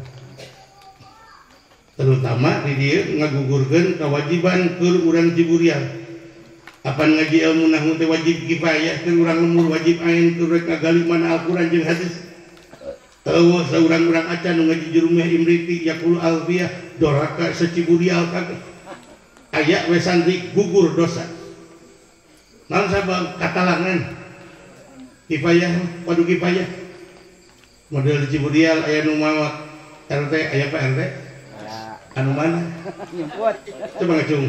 Terutama di dieu ngagugurkeun kewajiban keur urang Ciburial. Apan ngaji ilmu nahwu teh wajib kifayah keur urang lemur wajib ain keur rek ngagali mana Al-Qur'an jeung hadis. Eueuh saurang-urang acan nu ngaji jurumeh Imriti yaqulu alfiyah doraka saciburial kabeh. Aya we santri gugur dosa. Naon sabab katalangan kifayah padu kifayah. Model di Ciburial aya nu mawa RT aya Pak RT? Anu mana? Nyemput. Coba ngacung.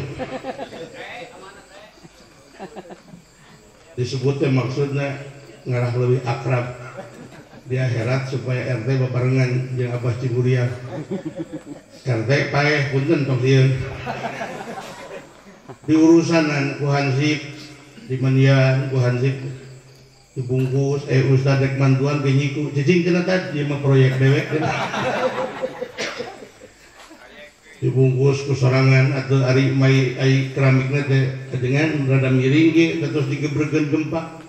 Disebutnya maksudnya ngarah lebih akrab di akhirat supaya RT babarengan jeung Abah Ciburial. RT paeh punten tong sieun. Diurusanan ku hansip di manian ku hansip dibungkus ustad rek mantuan ge nyiku cicing cenah tadi ieu mah proyek dewek cenah. Dibungkus ku sorangan atau ari mai ai keramikna teh dengan rada miring ge terus digebregeun gempa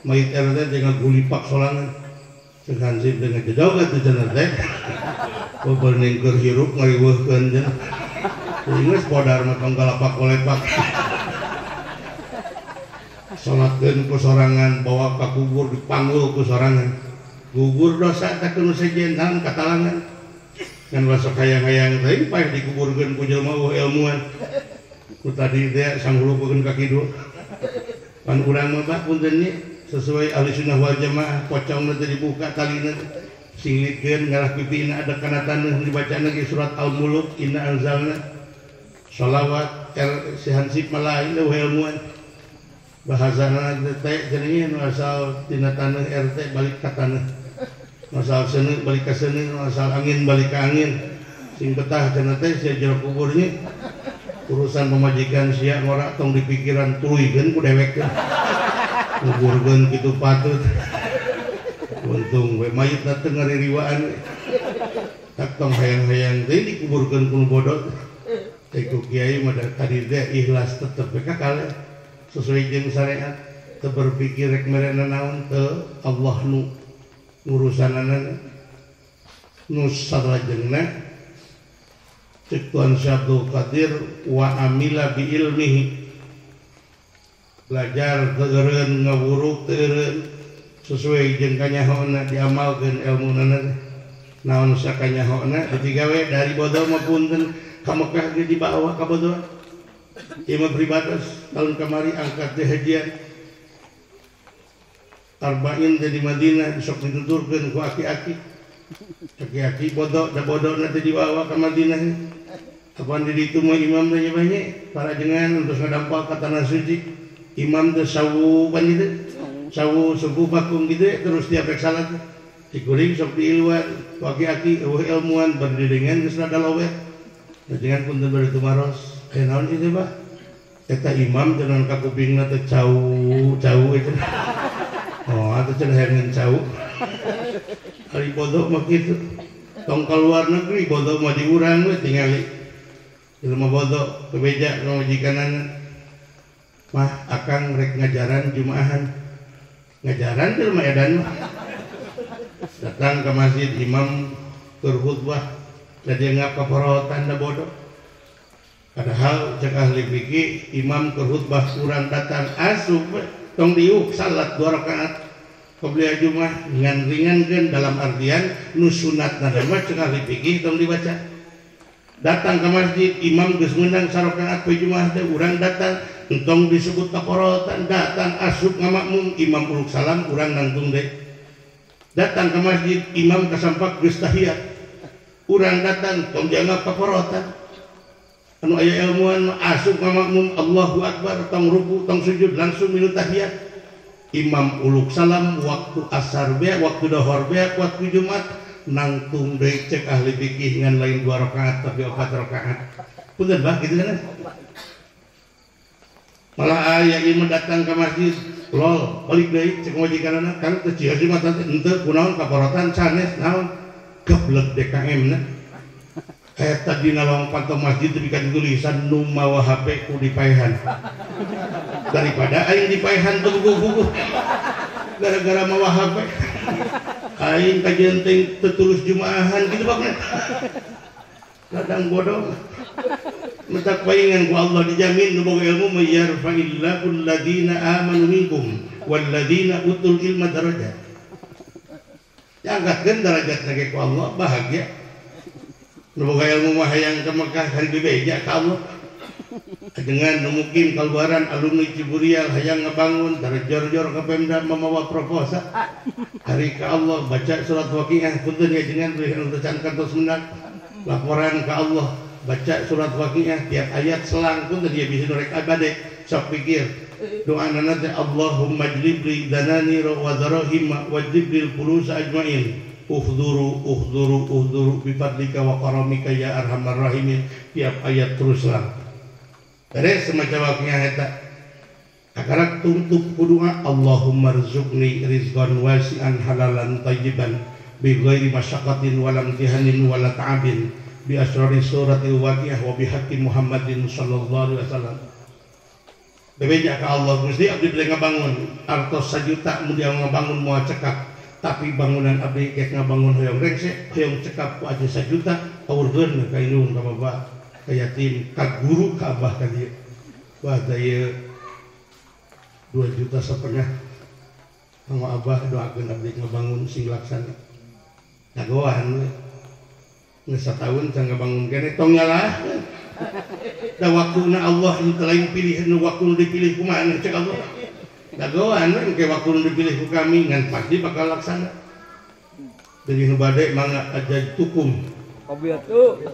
mayit RT teh ngagulipak sorangan cek hansip teh ngajejog atuh cenah teh beberning keur hirup ngariweuhkeun cenah geus podar mah tong galapak kolepak salatkeun ku sorangan bawa ka kubur dipanggul ku sorangan gugur dosa teh nu sejen naon katalangan kan wasok hayang-hayang teh paeh dikuburkeun ku jelema eueuh ilmuan ku tadi teh sanggulukeun ka kidul pan urang mah bah punten nya sesuai ahli sunnah wal jamaah pocongna teh dibuka talina singlitkeun ngarah pipina ada kana taneuh dibacana ge surat Al-Mulk inna anzalna shalawat si hansip mah lain eueuh ilmuan bahasana teh cenah nu asal tina taneuh RT balik ka taneuh asal seuneu balik ka seuneu asal angin balik ka angin sing betah cenah teh sia jero kuburnya urusan pemajikan sia ngora tong dipikiran tuluykeun ku dewek teh nguburkeun kitu patut untung we mayitna teu ngaririwaan tak tong hayang-hayang teh dikuburkeun ku nu bodoh teh ku kiai mah tadi teh ikhlas tetep we ka kaleh sesuai jeung syariat teu berpikir rek merena naon teu Allah nu urusanana nu salajengna cek Tuan Syekh Abdul Qadir wa amila bi ilmihi belajar teu ngawuruk teu sesuai jeung kanyahoona diamalkeun elmunana naon sakanyahoona digawe dari bodoh mah punten ka Mekah ge dibawa ka bodoh ieu mah pribados tahun kamari angkat teh hajian Arba'in teh di Madinah sok dituturkeun ku aki-aki. Aki-aki bodoh da bodona teh dibawa ka Madinah. Apan di ditu mah imam teh banyak para jenengan terus ngadampal ka tanah suci. Imam teh sawu pan gitu. Sawu subuh bakung gitu terus tiap rek salat. Dikuring sok diiluan ku aki-aki eueuh ilmuan berdidengan geus rada loweh. Jenengan punten bari tumaros. Aya naon ieu teh, Pak? Eta imam cenah ka kupingna teh cau-cau itu. Oh, atau cenah hayang cau. Ari bodoh mah kitu. Tong ka luar negeri bodoh mah di urang we tingali. Jelema bodoh bebeja ka majikanana. Mah akang rek ngajaran jumaahan. Ngajaran jelema edan mah. Datang ke masjid imam keur khutbah da dia ngap kaporotan da bodoh. Padahal cek ahli fikih imam keur khutbah urang datang asup tong diuk salat 2 rakaat qobliyah Jumat ngan ringankeun dalam artian nu sunatna mah cek ahli fikih tong dibaca. Datang ke masjid imam geus meunang sarakaat poe Jumat teh urang datang entong disebut kaporotan datang asup ngamakmum imam uluk salam urang nangtung deui. Datang ke masjid imam kasampak geus tahiyat urang datang tong dianggap kaporotan. Anu aya ilmuwan asup ngamakmum Allahu Akbar tong ruku tong sujud langsung minum tahiyat. Imam uluk salam waktu asar beak waktu dohor beak waktu Jumat Nangtung deui cek ahli fikih ngan lain 2 rakaat tapi 4 rakaat. Punten bah kitu kan? Malah aya ieu datang ka masjid, lol, balik deui cek majikanna, Kang teu cieu mah teh henteu kunaon kaporotan sanes naon? Geblek DKM na. Eta dina lawang panto masjid teu bika tulisan nu mawa HP ku dipaehan. Daripada aing dipaehan teu buku-buku. Gara-gara mawa HP. Aing kajenting teu tulus jumaahan kitu bakna. Ladang bodoh. Mentak paingan ku Allah dijamin nu boga ilmu yarfa'illahu alladziina aamanu minkum walladzina utul ilma darajat. Diangkatkeun darajatna ge ku Allah bahagia. Nu boga ilmu mah hayang ka Mekah hari bebeja ka Allah. Dengan nu mukim kaluaran alumni Ciburial hayang ngabangun darjor-jor ka Pemda mamawa proposal. Hari ka Allah baca surat Waqiah punten ya jenengan beuh anu can kantos menang. Laporan ka Allah baca surat Waqiah tiap ayat selang pun dia bisa norek abade sok pikir doa nana teh Allahumma jlib li danani wa darahim wajlib lil fulus ajmain uhduru uhduru uhduru bi fadlika wa karamika ya arhamar rahimin tiap ayat terus lah beres semacam Waqiah eta akarak tutup ku doa Allahumma rzuqni rizqan wasi'an halalan thayyiban bi ghairi masyaqqatin wala imtihanin wala ta'abin bi asrari suratil Waqiah wa bi haqqi Muhammadin sallallahu alaihi wasallam. Bebeja ka Allah Gusti abdi bade ngabangun artos sajuta mun dia ngabangun moal cekap tapi bangunan abdi geus ngabangun hoyong rengse hoyong cekap ku aja sajuta aurkeun ka indung ka bapak ka yatim ka guru ka abah ka dieu. Wah ieu 2,5 juta kanggo abah doakeun abdi ngabangun sing laksana. Dagoan we. Geus sataun can ngabangun keneh tong nyalahkeun. Da waktuna Allah nu teu lain pilih nu waktu nu dipilih kumaha cek Allah. Dagoan we engke waktu nu dipilih ku kami ngan pasti bakal laksana. Jadi nu bade mangga ajajtukum. Qabiatu.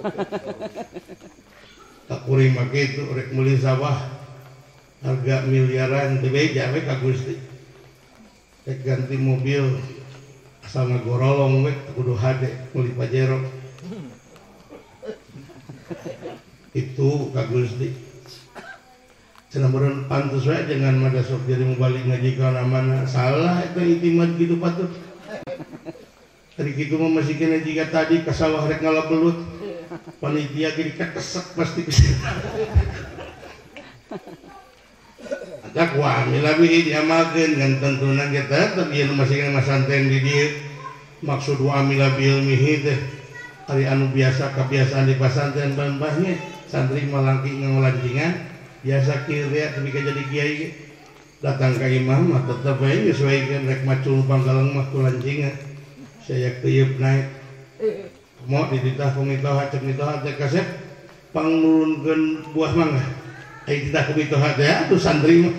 Takuring mah kitu rek meuli sawah harga miliaran teu beja we ka Gusti. Rek ganti mobil asal ngagorolong we kudu hade meuli Pajero. Itu ka Gusti. Cenah meureun pantes we jangan mah sok jadi mubalik ngaji ka mana salah eta itimad kitu patut. Tadi kitu mah masih kena jiga tadi ka sawah rek ngala belut. Panitia gini ketesek pasti bisa. Ada kuami lebih diamalkeun ngan tentuna ge tetep ieu masih kena masanten di dieu. Maksud wa amila bi ilmihi teh ari anu biasa kebiasaan di pasantren bambahnya santri malangki ngalancingan biasa kieu teh tapi ka jadi kiai ge datang ka imam mah tetep we nyesuaikeun rek macul panggalang mah ku lancingan saya keuyeup naik mau dititah ku mitoha cek mitoha teh kasep pangnurunkeun buah mangga ai titah ku mitoha teh atuh santri mah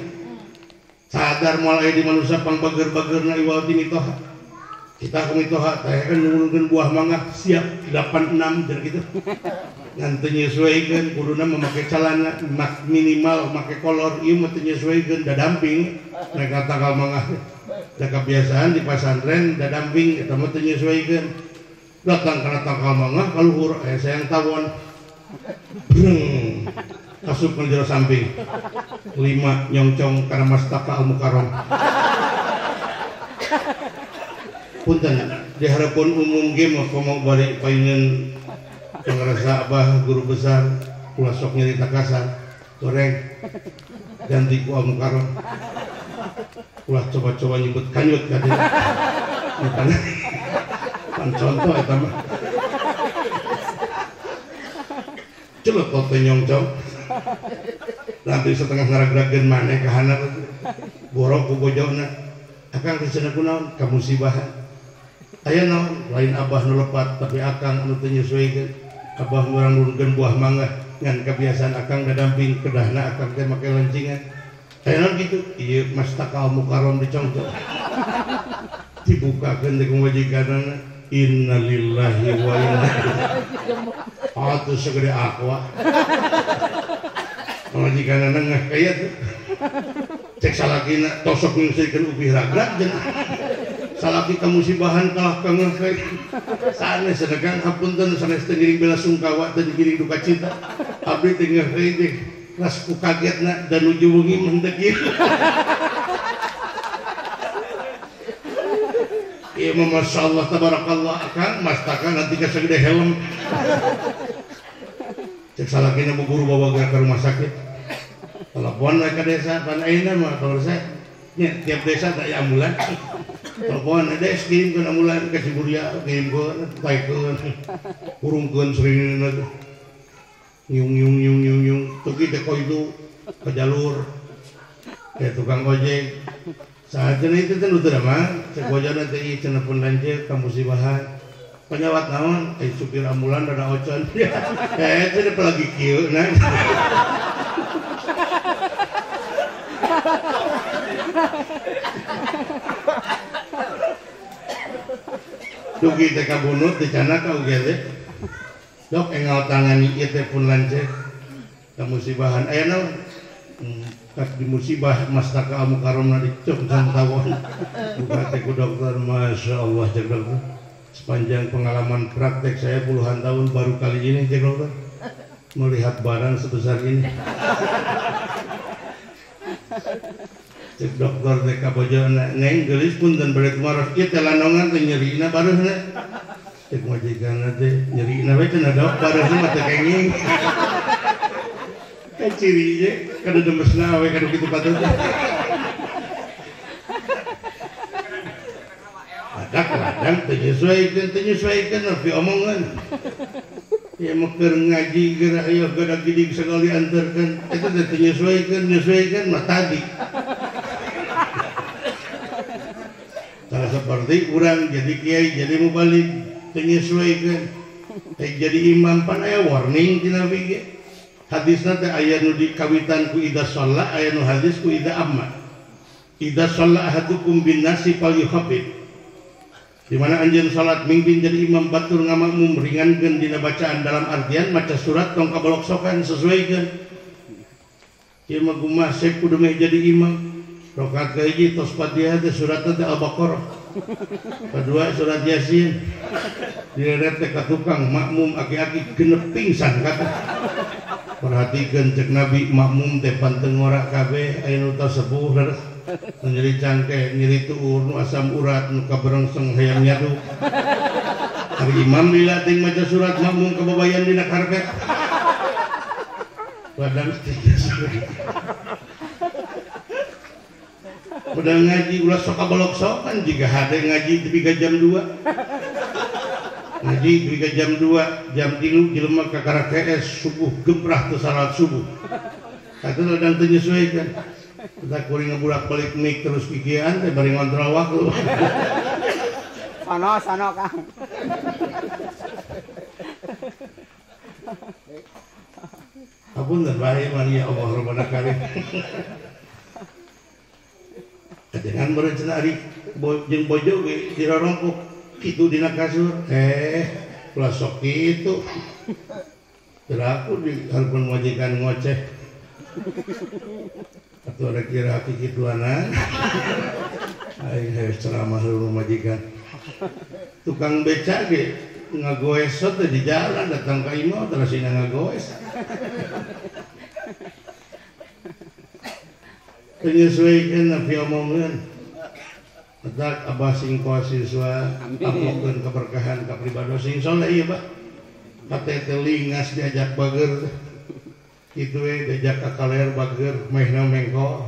sadar moal aya di manusia pangbager-bagerna iwal ti mitoha. Kita kumitoha teh kan nurunkeun buah mangga siap 86 jadi gitu. Ngan teu nyesuaikeun kuduna memakai celana minimal make kolor ieu mah teu nyesuaikeun dadamping mereka tanggal mangga. Da kebiasaan di pasantren dadamping eta mah teu nyesuaikeun. Datang kana tangkal mangga kaluhur aya sayang tawon. Breng. Asup ka jero samping. 5 nyongcong kana Mastaka Al-Mukarram. Punten di harapan umum ge mah komo bade paingan pangrasa abah guru besar ulah sok nyarita kasar goreng ganti ku Al-Mukarram ulah coba-coba nyebut kanyut ka dieu pan contoh eta mah celuk teh nyongcong nanti setengah ngaragrageun maneh ka handap borok ku bojona akang teh cenah kunaon kamusibahan aya naon lain abah nu lepat tapi akang anu teu nyesuaikeun abah ngurang nurunkeun buah mangga ngan kebiasaan akang dadamping kedahna akang teh make lancingan aya naon kitu ieu Mastaka Al-Mukarram dicongcong dibukakeun teh ku majikanna innalillahi wa inna ilaihi atuh segede aqua majikanna ngeh kaya tuh cek salakina tosok nyungseurkeun upih ragrag jeung Salaki kamusibahan kalah kangeuh we. Sanes dagang hapunten sanes teu ngiring bela sungkawa teu ngiring duka cita. Abdi teh ngeuh teh ras ku kagetna dan nuju wengi mah teu kieu. Ieu mah masyaallah tabarakallah akang mastaka nanti ka sagede helm. Cek salakina bu guru bawa ke rumah sakit. Telepon we ka desa pan ayeuna mah kalau saya nya tiap desa teh aya ambulan. Telepon des kirimkeun ambulan ka Ciburia kirimkeun paekeun hurungkeun serinina teh. Nyung nyung nyung nyung nyung tuki teh itu ke jalur kayak tukang ojek. Saat itu teh nu teu mah cek bojona teh ieu cenah pun lanceuk ka musibahan. Penyawat naon ai supir ambulan rada ocon. Eh teh lagi kieu na. Dugi teh kabunut dicanak ka UGD. Dok engal tangan ieu teh pun lanceuk ka musibahan aya naon? Tas di musibah mastaka al-mukarramna dicok tawon. Buka teh ku dokter, masya Allah cek dokter. Sepanjang pengalaman praktek saya puluhan tahun baru kali ini cek dokter melihat barang sebesar ini. Cek dokter teh ka bojona neng geulis punten bade tumaros ieu teh lanongan teh nyerina bareuhna. Cek majikanna teh nyerina we cenah dok bareuhna mah teh kenging. Kan ciri je kada demesna we kada kitu patut. Adak ladang teu nyesuaikeun nepi omongan. Ya mah keur ngaji geura aya gadag gidig sagala diantarkeun eta teh teu nyesuaikeun nyesuaikeun mah tadi. Salah seperti urang jadi kiai jadi mubalig teu nyesuaikeun. Teh jadi imam pan aya warning ti Nabi ge. Hadisna teh aya nu dikawitan ku idza shalla aya nu hadis ku idza amma. Idza shalla ahadukum bin nasi falyukhaffif. Di mana anjeun salat mimpin jadi imam batur ngamakmum ringankeun dina bacaan dalam artian maca surat tong kaboloksokan sesuaikeun. Ieu mah kumaha sep kudu meh jadi imam. Rakaat kahiji tos Fatihah teh suratna teh Al-Baqarah. Kedua surat Yasin. Direret teh ka tukang makmum aki-aki genep pingsan kata. Perhatikan cek Nabi makmum teh panteng ngora kabeh aya nu tos sepuh leres. Nu nyeri cangkeh, nyeri tuur, nu asam urat, nu kaberengseng hayang nyadu. Ari imam lila teh maca surat makmum kababayan dina karpet. Padahal teh udah ngaji ulah sok kabolok-sokan jika hade ngaji tepi ka jam 2. Ngaji tepi ka jam 2, jam 3 jelema ka karakees subuh gemprah teu salat subuh. Kata ladang teu nyesuaikeun. Kita kuring ngebulak-balik mik terus pikiran teh bari ngontrol waktu. Sono sono Kang. Apunten bae mah ya Allah Rabbana karim. Kajengan berencana ari jeung bojo ge dirorongkok kitu dina kasur. Ulah sok kitu. Teu di hareupeun majikan ngoceh. Atuh ada kira hati kituana. Aing heus ceramah lu majikan. Tukang beca ge ngagoes teh di jalan datang ka imah terasina ngagoes. Penyesuaikan nabi omongan Atak abah sing siswa aplokeun keberkahan ka pribadi sing soleh ieu bah kate teh lingas diajak bager kitu we diajak ka kaler bager mehna mengko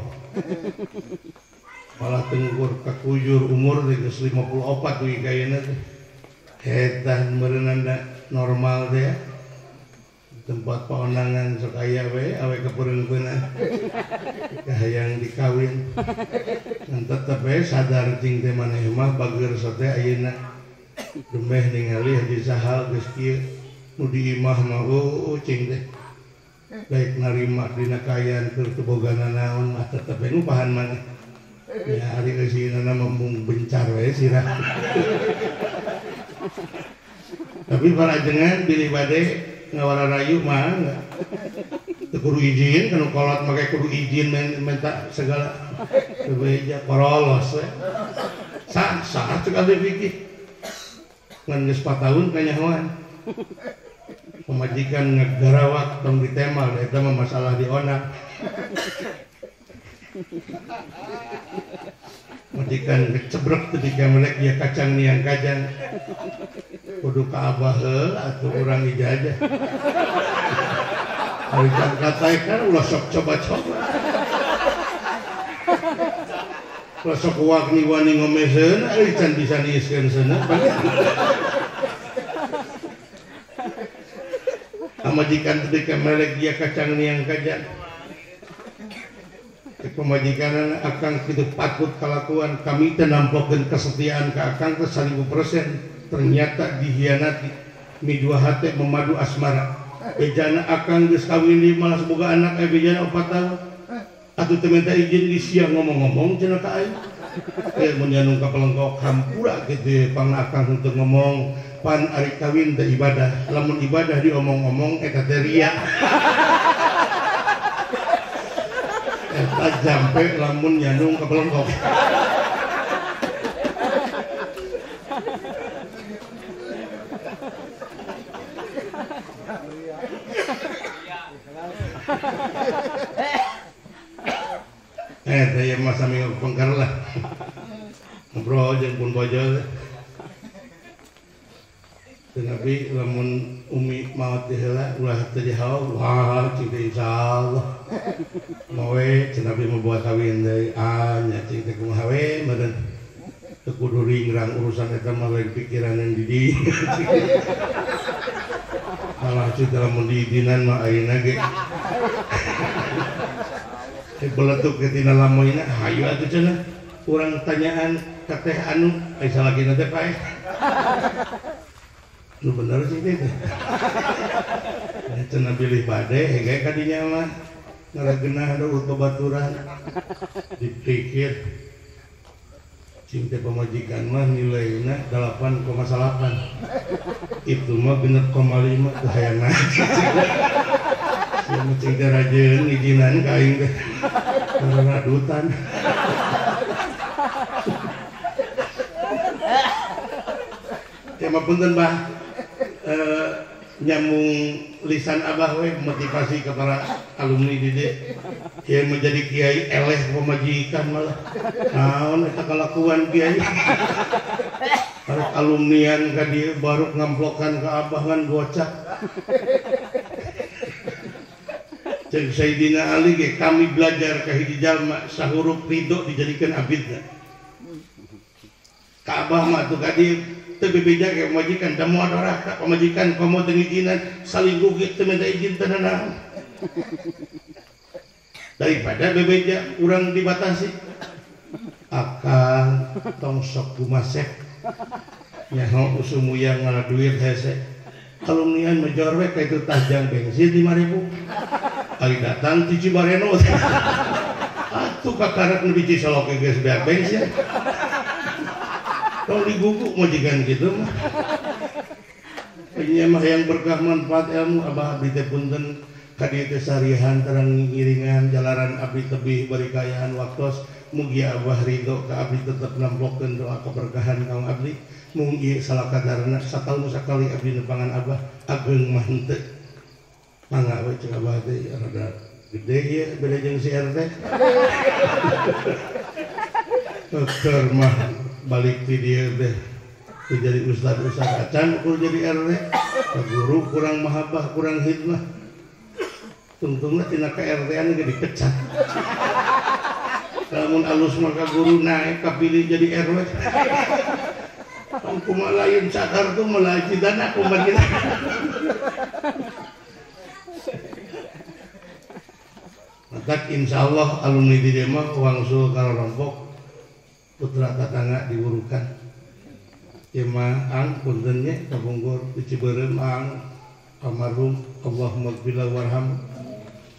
malah tengkur ka kujur umur teh geus 54 we kayeuna teh eta meureunna normal teh tempat paonangan sok aya we awe kepereungkeunna kahayang dikawin ngan tetep we sadar cing teh maneh mah bager sate ayeuna dumeh ningali haji sahal geus kieu nu di imah mah oh cing teh baik narima dina kaayaan keur teu boga nanaon mah tetep we ngupahan maneh ya ari eusina mah mung bencar we sirah. Tapi para jenengan bilih bade ngawara rayu mah teu kudu izin kanu kolot make kudu izin minta segala bebeja korolos we. Sah cek ahli fikih. Ngan geus 4 tahun kanyahoan. Pemajikan ngagarawak tong ditemal eta mah masalah di onak. Majikan ngecebrek teu dikamelek dia kacang niang kajang. Kudu ka abah heula atuh urang ijazah. Ari kan ulah sok coba-coba. Ulah sok wani wani ngomeseun ari can bisa niiskeun seuneu. Pamajikan teu dikamelek dia kacang niang kajang. Pemajikan akang kitu patut kalakuan kami teh nampokeun kesetiaan ka akang teh 1000% ternyata dihianati midua hate memadu asmara bejana akang geus kawin di malah boga anak bejana 4 tahun atuh teu minta izin di siang ngomong-ngomong cenah ka aing mun anu ka pelengkok hampura kitu pangna akang henteu ngomong pan ari kawin teh ibadah lamun ibadah diomong-omong eta teh riya. Eta jampe lamun nyandung ke pelengkok. Saya mah sami pengker lah. Ngobrol jeung pun bojo. Tapi lamun umi maot di heula ulah teu dihawa wah cing teh insyaallah. Moe cenah abi mah buat kawin deui ah nya cing teh kumaha we meureun teu kudu ringrang urusan eta mah lain pikiran yang di dieu. Malah cing lamun diizinan mah ayeuna ge. Beletuk ke tina lamoyna hayu atuh cenah urang tanyaan ka teh anu ai salakina teh paeh. Lu bener sih teh. Cenah bilih bade hege ka dinya mah ngarageunah da urut babaturan. Dipikir cing teh pamajikan mah nilaina 8,8. Itu mah 6,5 teh hayang. Sia mah cing teh rajeun ngijinan ka aing teh. Ngaradutan. Ya mah punten bah. Nyambung lisan abah we motivasi kepada alumni didik kiai menjadi kiai eleh pemajikan malah naon eta kalakuan kiai para alumnian ka dieu baru ngamplokan ka abah ngan gocap ceuk Sayyidina Ali ge kami belajar ka hiji jalma sahurup ridho dijadikeun abidna ka abah mah atuh ka dieu teu bebeja ke pamajikan da moal doraka pamajikan komo teu ngijinan salingkuh ge teu minta izin teu nanaon daripada bebeja urang dibatasi akang tong sok gumasek nyaho usum uyang ngala duit hese alumnian mejor we ka itu tajang bensin 5000 ari datang ti Cibareno atuh kakarak nu di Cisolok geus beak bensin. Tong diguguk majikan gitu mah. Ieu mah yang berkah manfaat ilmu abah abdi teh punten ka dieu teh sarihan terang ngiringan jalaran abdi tebih bari kaayaan waktos mugi abah ridho ka abdi tetep namplokeun doa keberkahan ka abdi mung ieu salakadarna sataun sakali abdi nepangan abah ageung mah henteu mangga we cek abah teh rada gede ieu beda jeung si RT. Keur mah balik di dia deh jadi ustad-ustad acan ukur jadi RT guru kurang mahabbah kurang hikmah tungtungna tina ka RT-an ge dipecat lamun alus maka guru naik kapilih jadi RW kumaha lain cakar tuh melaju dana kumaha kita. Matak insyaallah alumni di dieu mah wangsul kararompok putra tatangga diburukan. Ieu mah ang punten nya kapungkur di Cibeureum ang almarhum Allahumma ighfir warham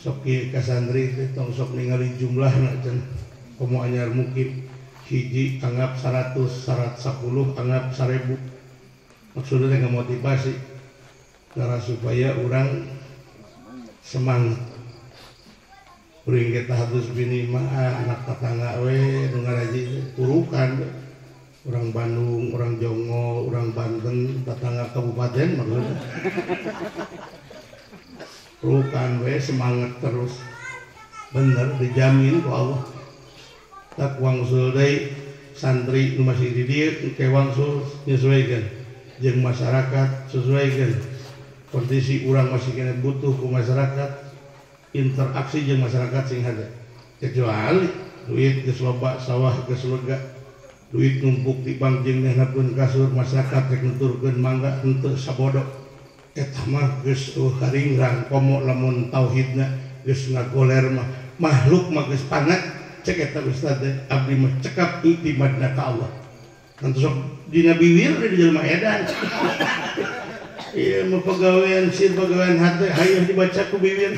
sok ieu ka santri teh tong sok ningali jumlahna cenah komo anyar mukim hiji anggap 100 110 anggap 1000 maksudnya teh ngamotivasi cara supaya urang semangat. Kuring kita harus bini mah anak tetangga we nu ngaraji urukan Orang Bandung, orang Jongo, orang Banten, tetangga kabupaten maksudnya. Rukan we semangat terus. Bener dijamin ku Allah. Tak wangsul deui santri nu masih di dieu engke wangsul nyesuaikeun jeung masyarakat sesuaikeun. Kondisi urang masih kena butuh ku masyarakat, interaksi jeung masyarakat sing hade. Kecuali duit geus loba, sawah geus lega, duit numpuk di bank jeung nehnakeun kasur masyarakat rek nuturkeun mangga henteu sabodo. Eta mah geus haringrang komo lamun tauhidna geus ngagoler mah makhluk mah geus pangat cek eta ustaz teh abdi mah cekap iktimadna ka Allah. Kan sok dina biwir di jelema edan. Iya mah pagawean sir pagawean hate hayang dibaca ku biwir.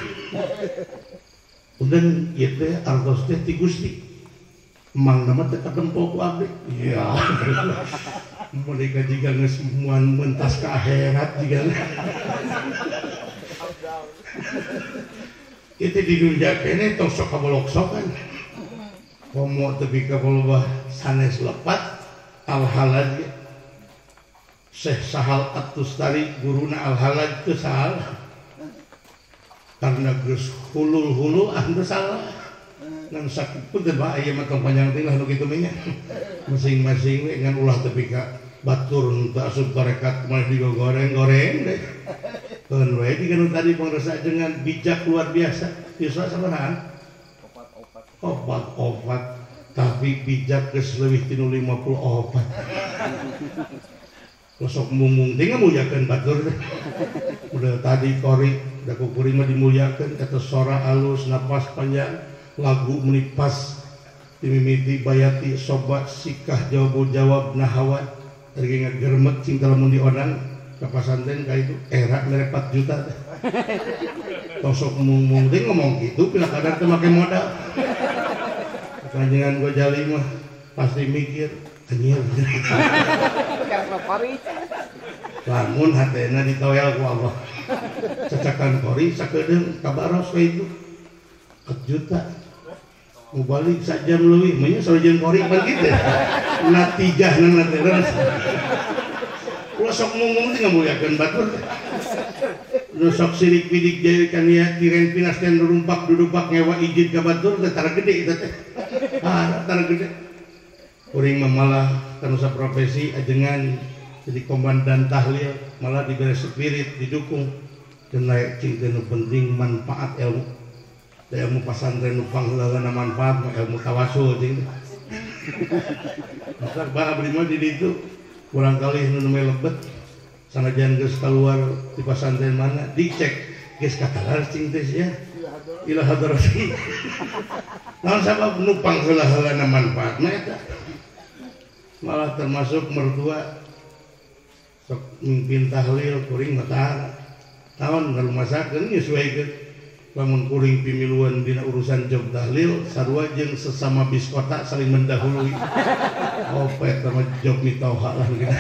Udah ieu teh artos teh ti Gusti. Mang nama teh katempo ku abdi. Iya. Mereka jiga geus muan mentas ka akhirat jiga. Itu di dunia kene tong sok kabolok-sokan. Komo tepi ka palebah sanes lepat al-halaj. Syekh Sahal At-Tustari guruna al-Halaj teu salah. Karena geus hulul-hulul ah teu salah. Ngan sakitu teh bae aya mah tong panjang teh lah nu kitu mah nya. Masing-masing we ngan ulah tepi ka batur nu teu asup tarekat mah digoreng-goreng deh. Keun we jiga nu tadi pangrasa dengan bijak luar biasa. Yuswa sabaraha? Opat-opat. Tapi bijak geus leuwih tinu 54. Sok mumung teh ngamuliakeun batur teh. Udah tadi kori, da ku kuring mah dimuliakeun eta sora alus, napas panjang, lagu meni pas dimimiti bayati sobat sikah jawab jawab nahawa terge ngagermet cing lamun diodang ka pasantren ka itu era mere 4 juta teh. Tong sok mumung teh ngomong kitu pila kadar teh make modal. Kanjengan Gojali mah pasti mikir anjir. Lamun hatena ditoel ku Allah. Cacakan kori sakedeung kabaros we itu 4 juta. Mau balik sajam leuwih mah nya sareng kori pan kitu. Natijahna natijahna. Ulah sok ngomong teh ngamuliakeun batur. Nu sok sirik bidik jadi kania tiren pinas dan rumpak dudupak ngewa ijid ka batur teh tara gede eta teh. Ah, tara gede. Kuring mah malah kanu profesi ajengan jadi komandan tahlil malah diberi spirit didukung dan layak cing nu penting manfaat ilmu. Da ilmu pasantren nu pangheulana manfaat mah ilmu tawasul cing. Matak bah abdi mah di ditu kurang kali nu nembe lebet sanajan geus kaluar di pasantren mana dicek geus katalar cing teh sia ila hadrati. Naon sabab nu pangheula-heulana manfaatna eta. Malah termasuk mertua sok mimpin tahlil kuring mah tara. Taon ngarumasakeun nyesuaikeun lamun kuring pimiluan dina urusan job tahlil sarua jeung sesama bis kota saling mendahului. Oh eta mah job mitoha lah gitu.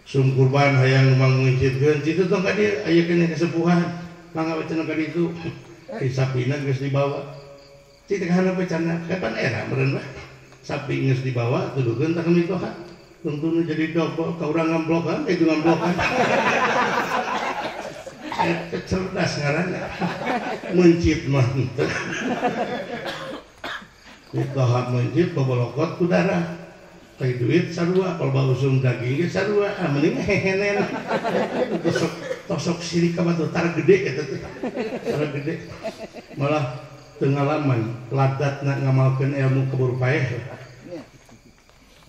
Sum kurban hayang manguncitkeun kitu tong ka dieu aya keneh kesepuhan mangga we cenah ka ditu. Sapina geus dibawa. Cik teh kana cenah kapan era meureun mah. Sapi geus dibawa tuduhkeun tah mitoha. Tungtuna jadi dobol ka urang ngamblokan itu ngamblokan. Eta cerdas ngaranna. Mencit mah henteu. Mitoha mencit bobolokot ku darah. Teh duit sarua, kalau usum daging ge sarua, ah mending hehenen. Tosok tosok sirik ka batur tara gede eta teh. Tara gede. Malah pengalaman ladatna ngamalkeun ilmu keburu paeh.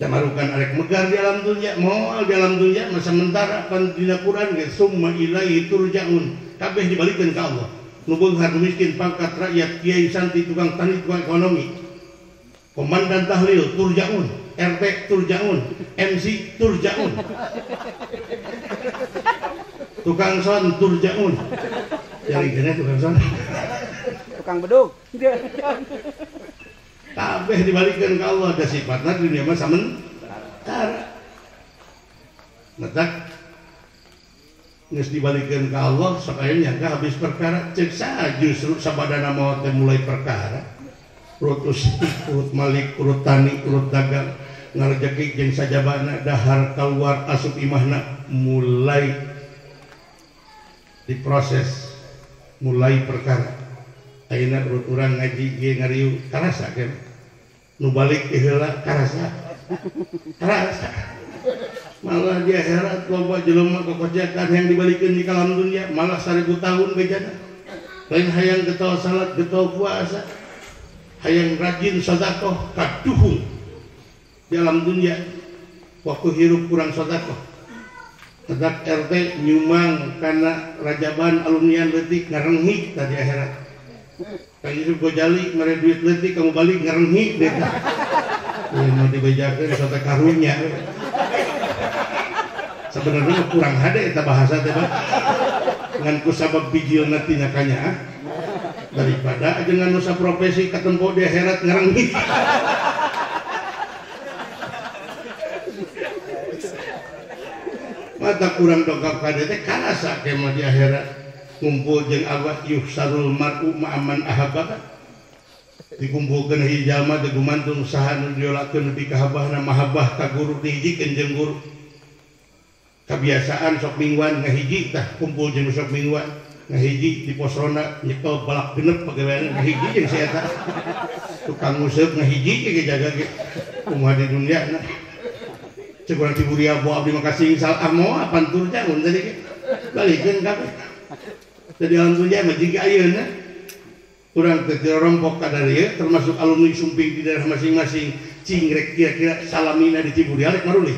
Damarukan arek megar di alam dunia, moal di alam dunia masa sementara pan dina Quran ge summa ilaihi turja'un. Kabeh dibalikeun ka Allah. Nu beunghar nu miskin pangkat rakyat kiai santri tukang tani tukang ekonomi. Komandan tahlil turja'un, RT turja'un, MC turja'un. Tukang son turja'un. Jari gene tukang son. Tukang bedug. Kabeh dibalikeun ka Allah da sifatna dunia mah samentara. Matak geus dibalikeun ka Allah sok aya nyangka habis perkara ceuk saha justru sabadana maot teh mulai perkara. Urut usik, urut malik, urut tani, urut dagang ngarejeki jeung sajabana dahar keluar asup imahna mulai diproses mulai perkara ayeuna urut urang ngaji ge ngariu karasa kan nu balik ti heula karasa karasa malah di akhirat loba jelema kokojakan yang dibalikeun di kalam dunia malah 1000 tahun bejana lain hayang getol salat getol puasa hayang rajin sedekah kaduhung di alam dunia waktu hirup kurang sedekah tedak RT nyumang karena rajaban alumnian leutik ngarenghik tadi akhirat. Kang Yusuf Gojali mere duit leutik kamu balik ngarenghik deh. Ya mau dibejakeun sote karunya. Sebenarnya kurang hade eta bahasa teh Pak. Ngan ku sabab bijilna tina kanyaah daripada ajengan nu saprofesi katempo di akhirat ngarenghik. Mata kurang dongkap ka teh karasa ke mah di akhirat ngumpul jeung Allah yuhsarul mar'u ma'aman ahabba dikumpulkeun hiji jalma teh gumantung saha nu diolakeun nepi ka habahna mahabbah ka guru dihijikeun jeung guru kabiasaan sok mingguan ngahiji tah kumpul jeung sok mingguan ngahiji di pos ronda nyekel balak genep pagawean ngahiji jeung si eta tukang nguseup ngahiji ge jaga ge kumaha di dunia na cek urang Ciburia bawa abdi makasih sal amo apan tur jangun tadi ge balikeun kabeh jadi alam dunia mah jiga ayeuna urang teh rompok ka dieu termasuk alumni sumping di daerah masing-masing cing rek kira-kira salamina di Ciburia rek marulih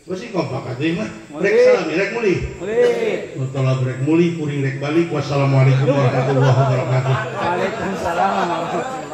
pasti kompak atuh mah rek salami rek mulih mulih tolak rek mulih kuring rek balik. Wassalamualaikum warahmatullahi wabarakatuh. Waalaikumsalam.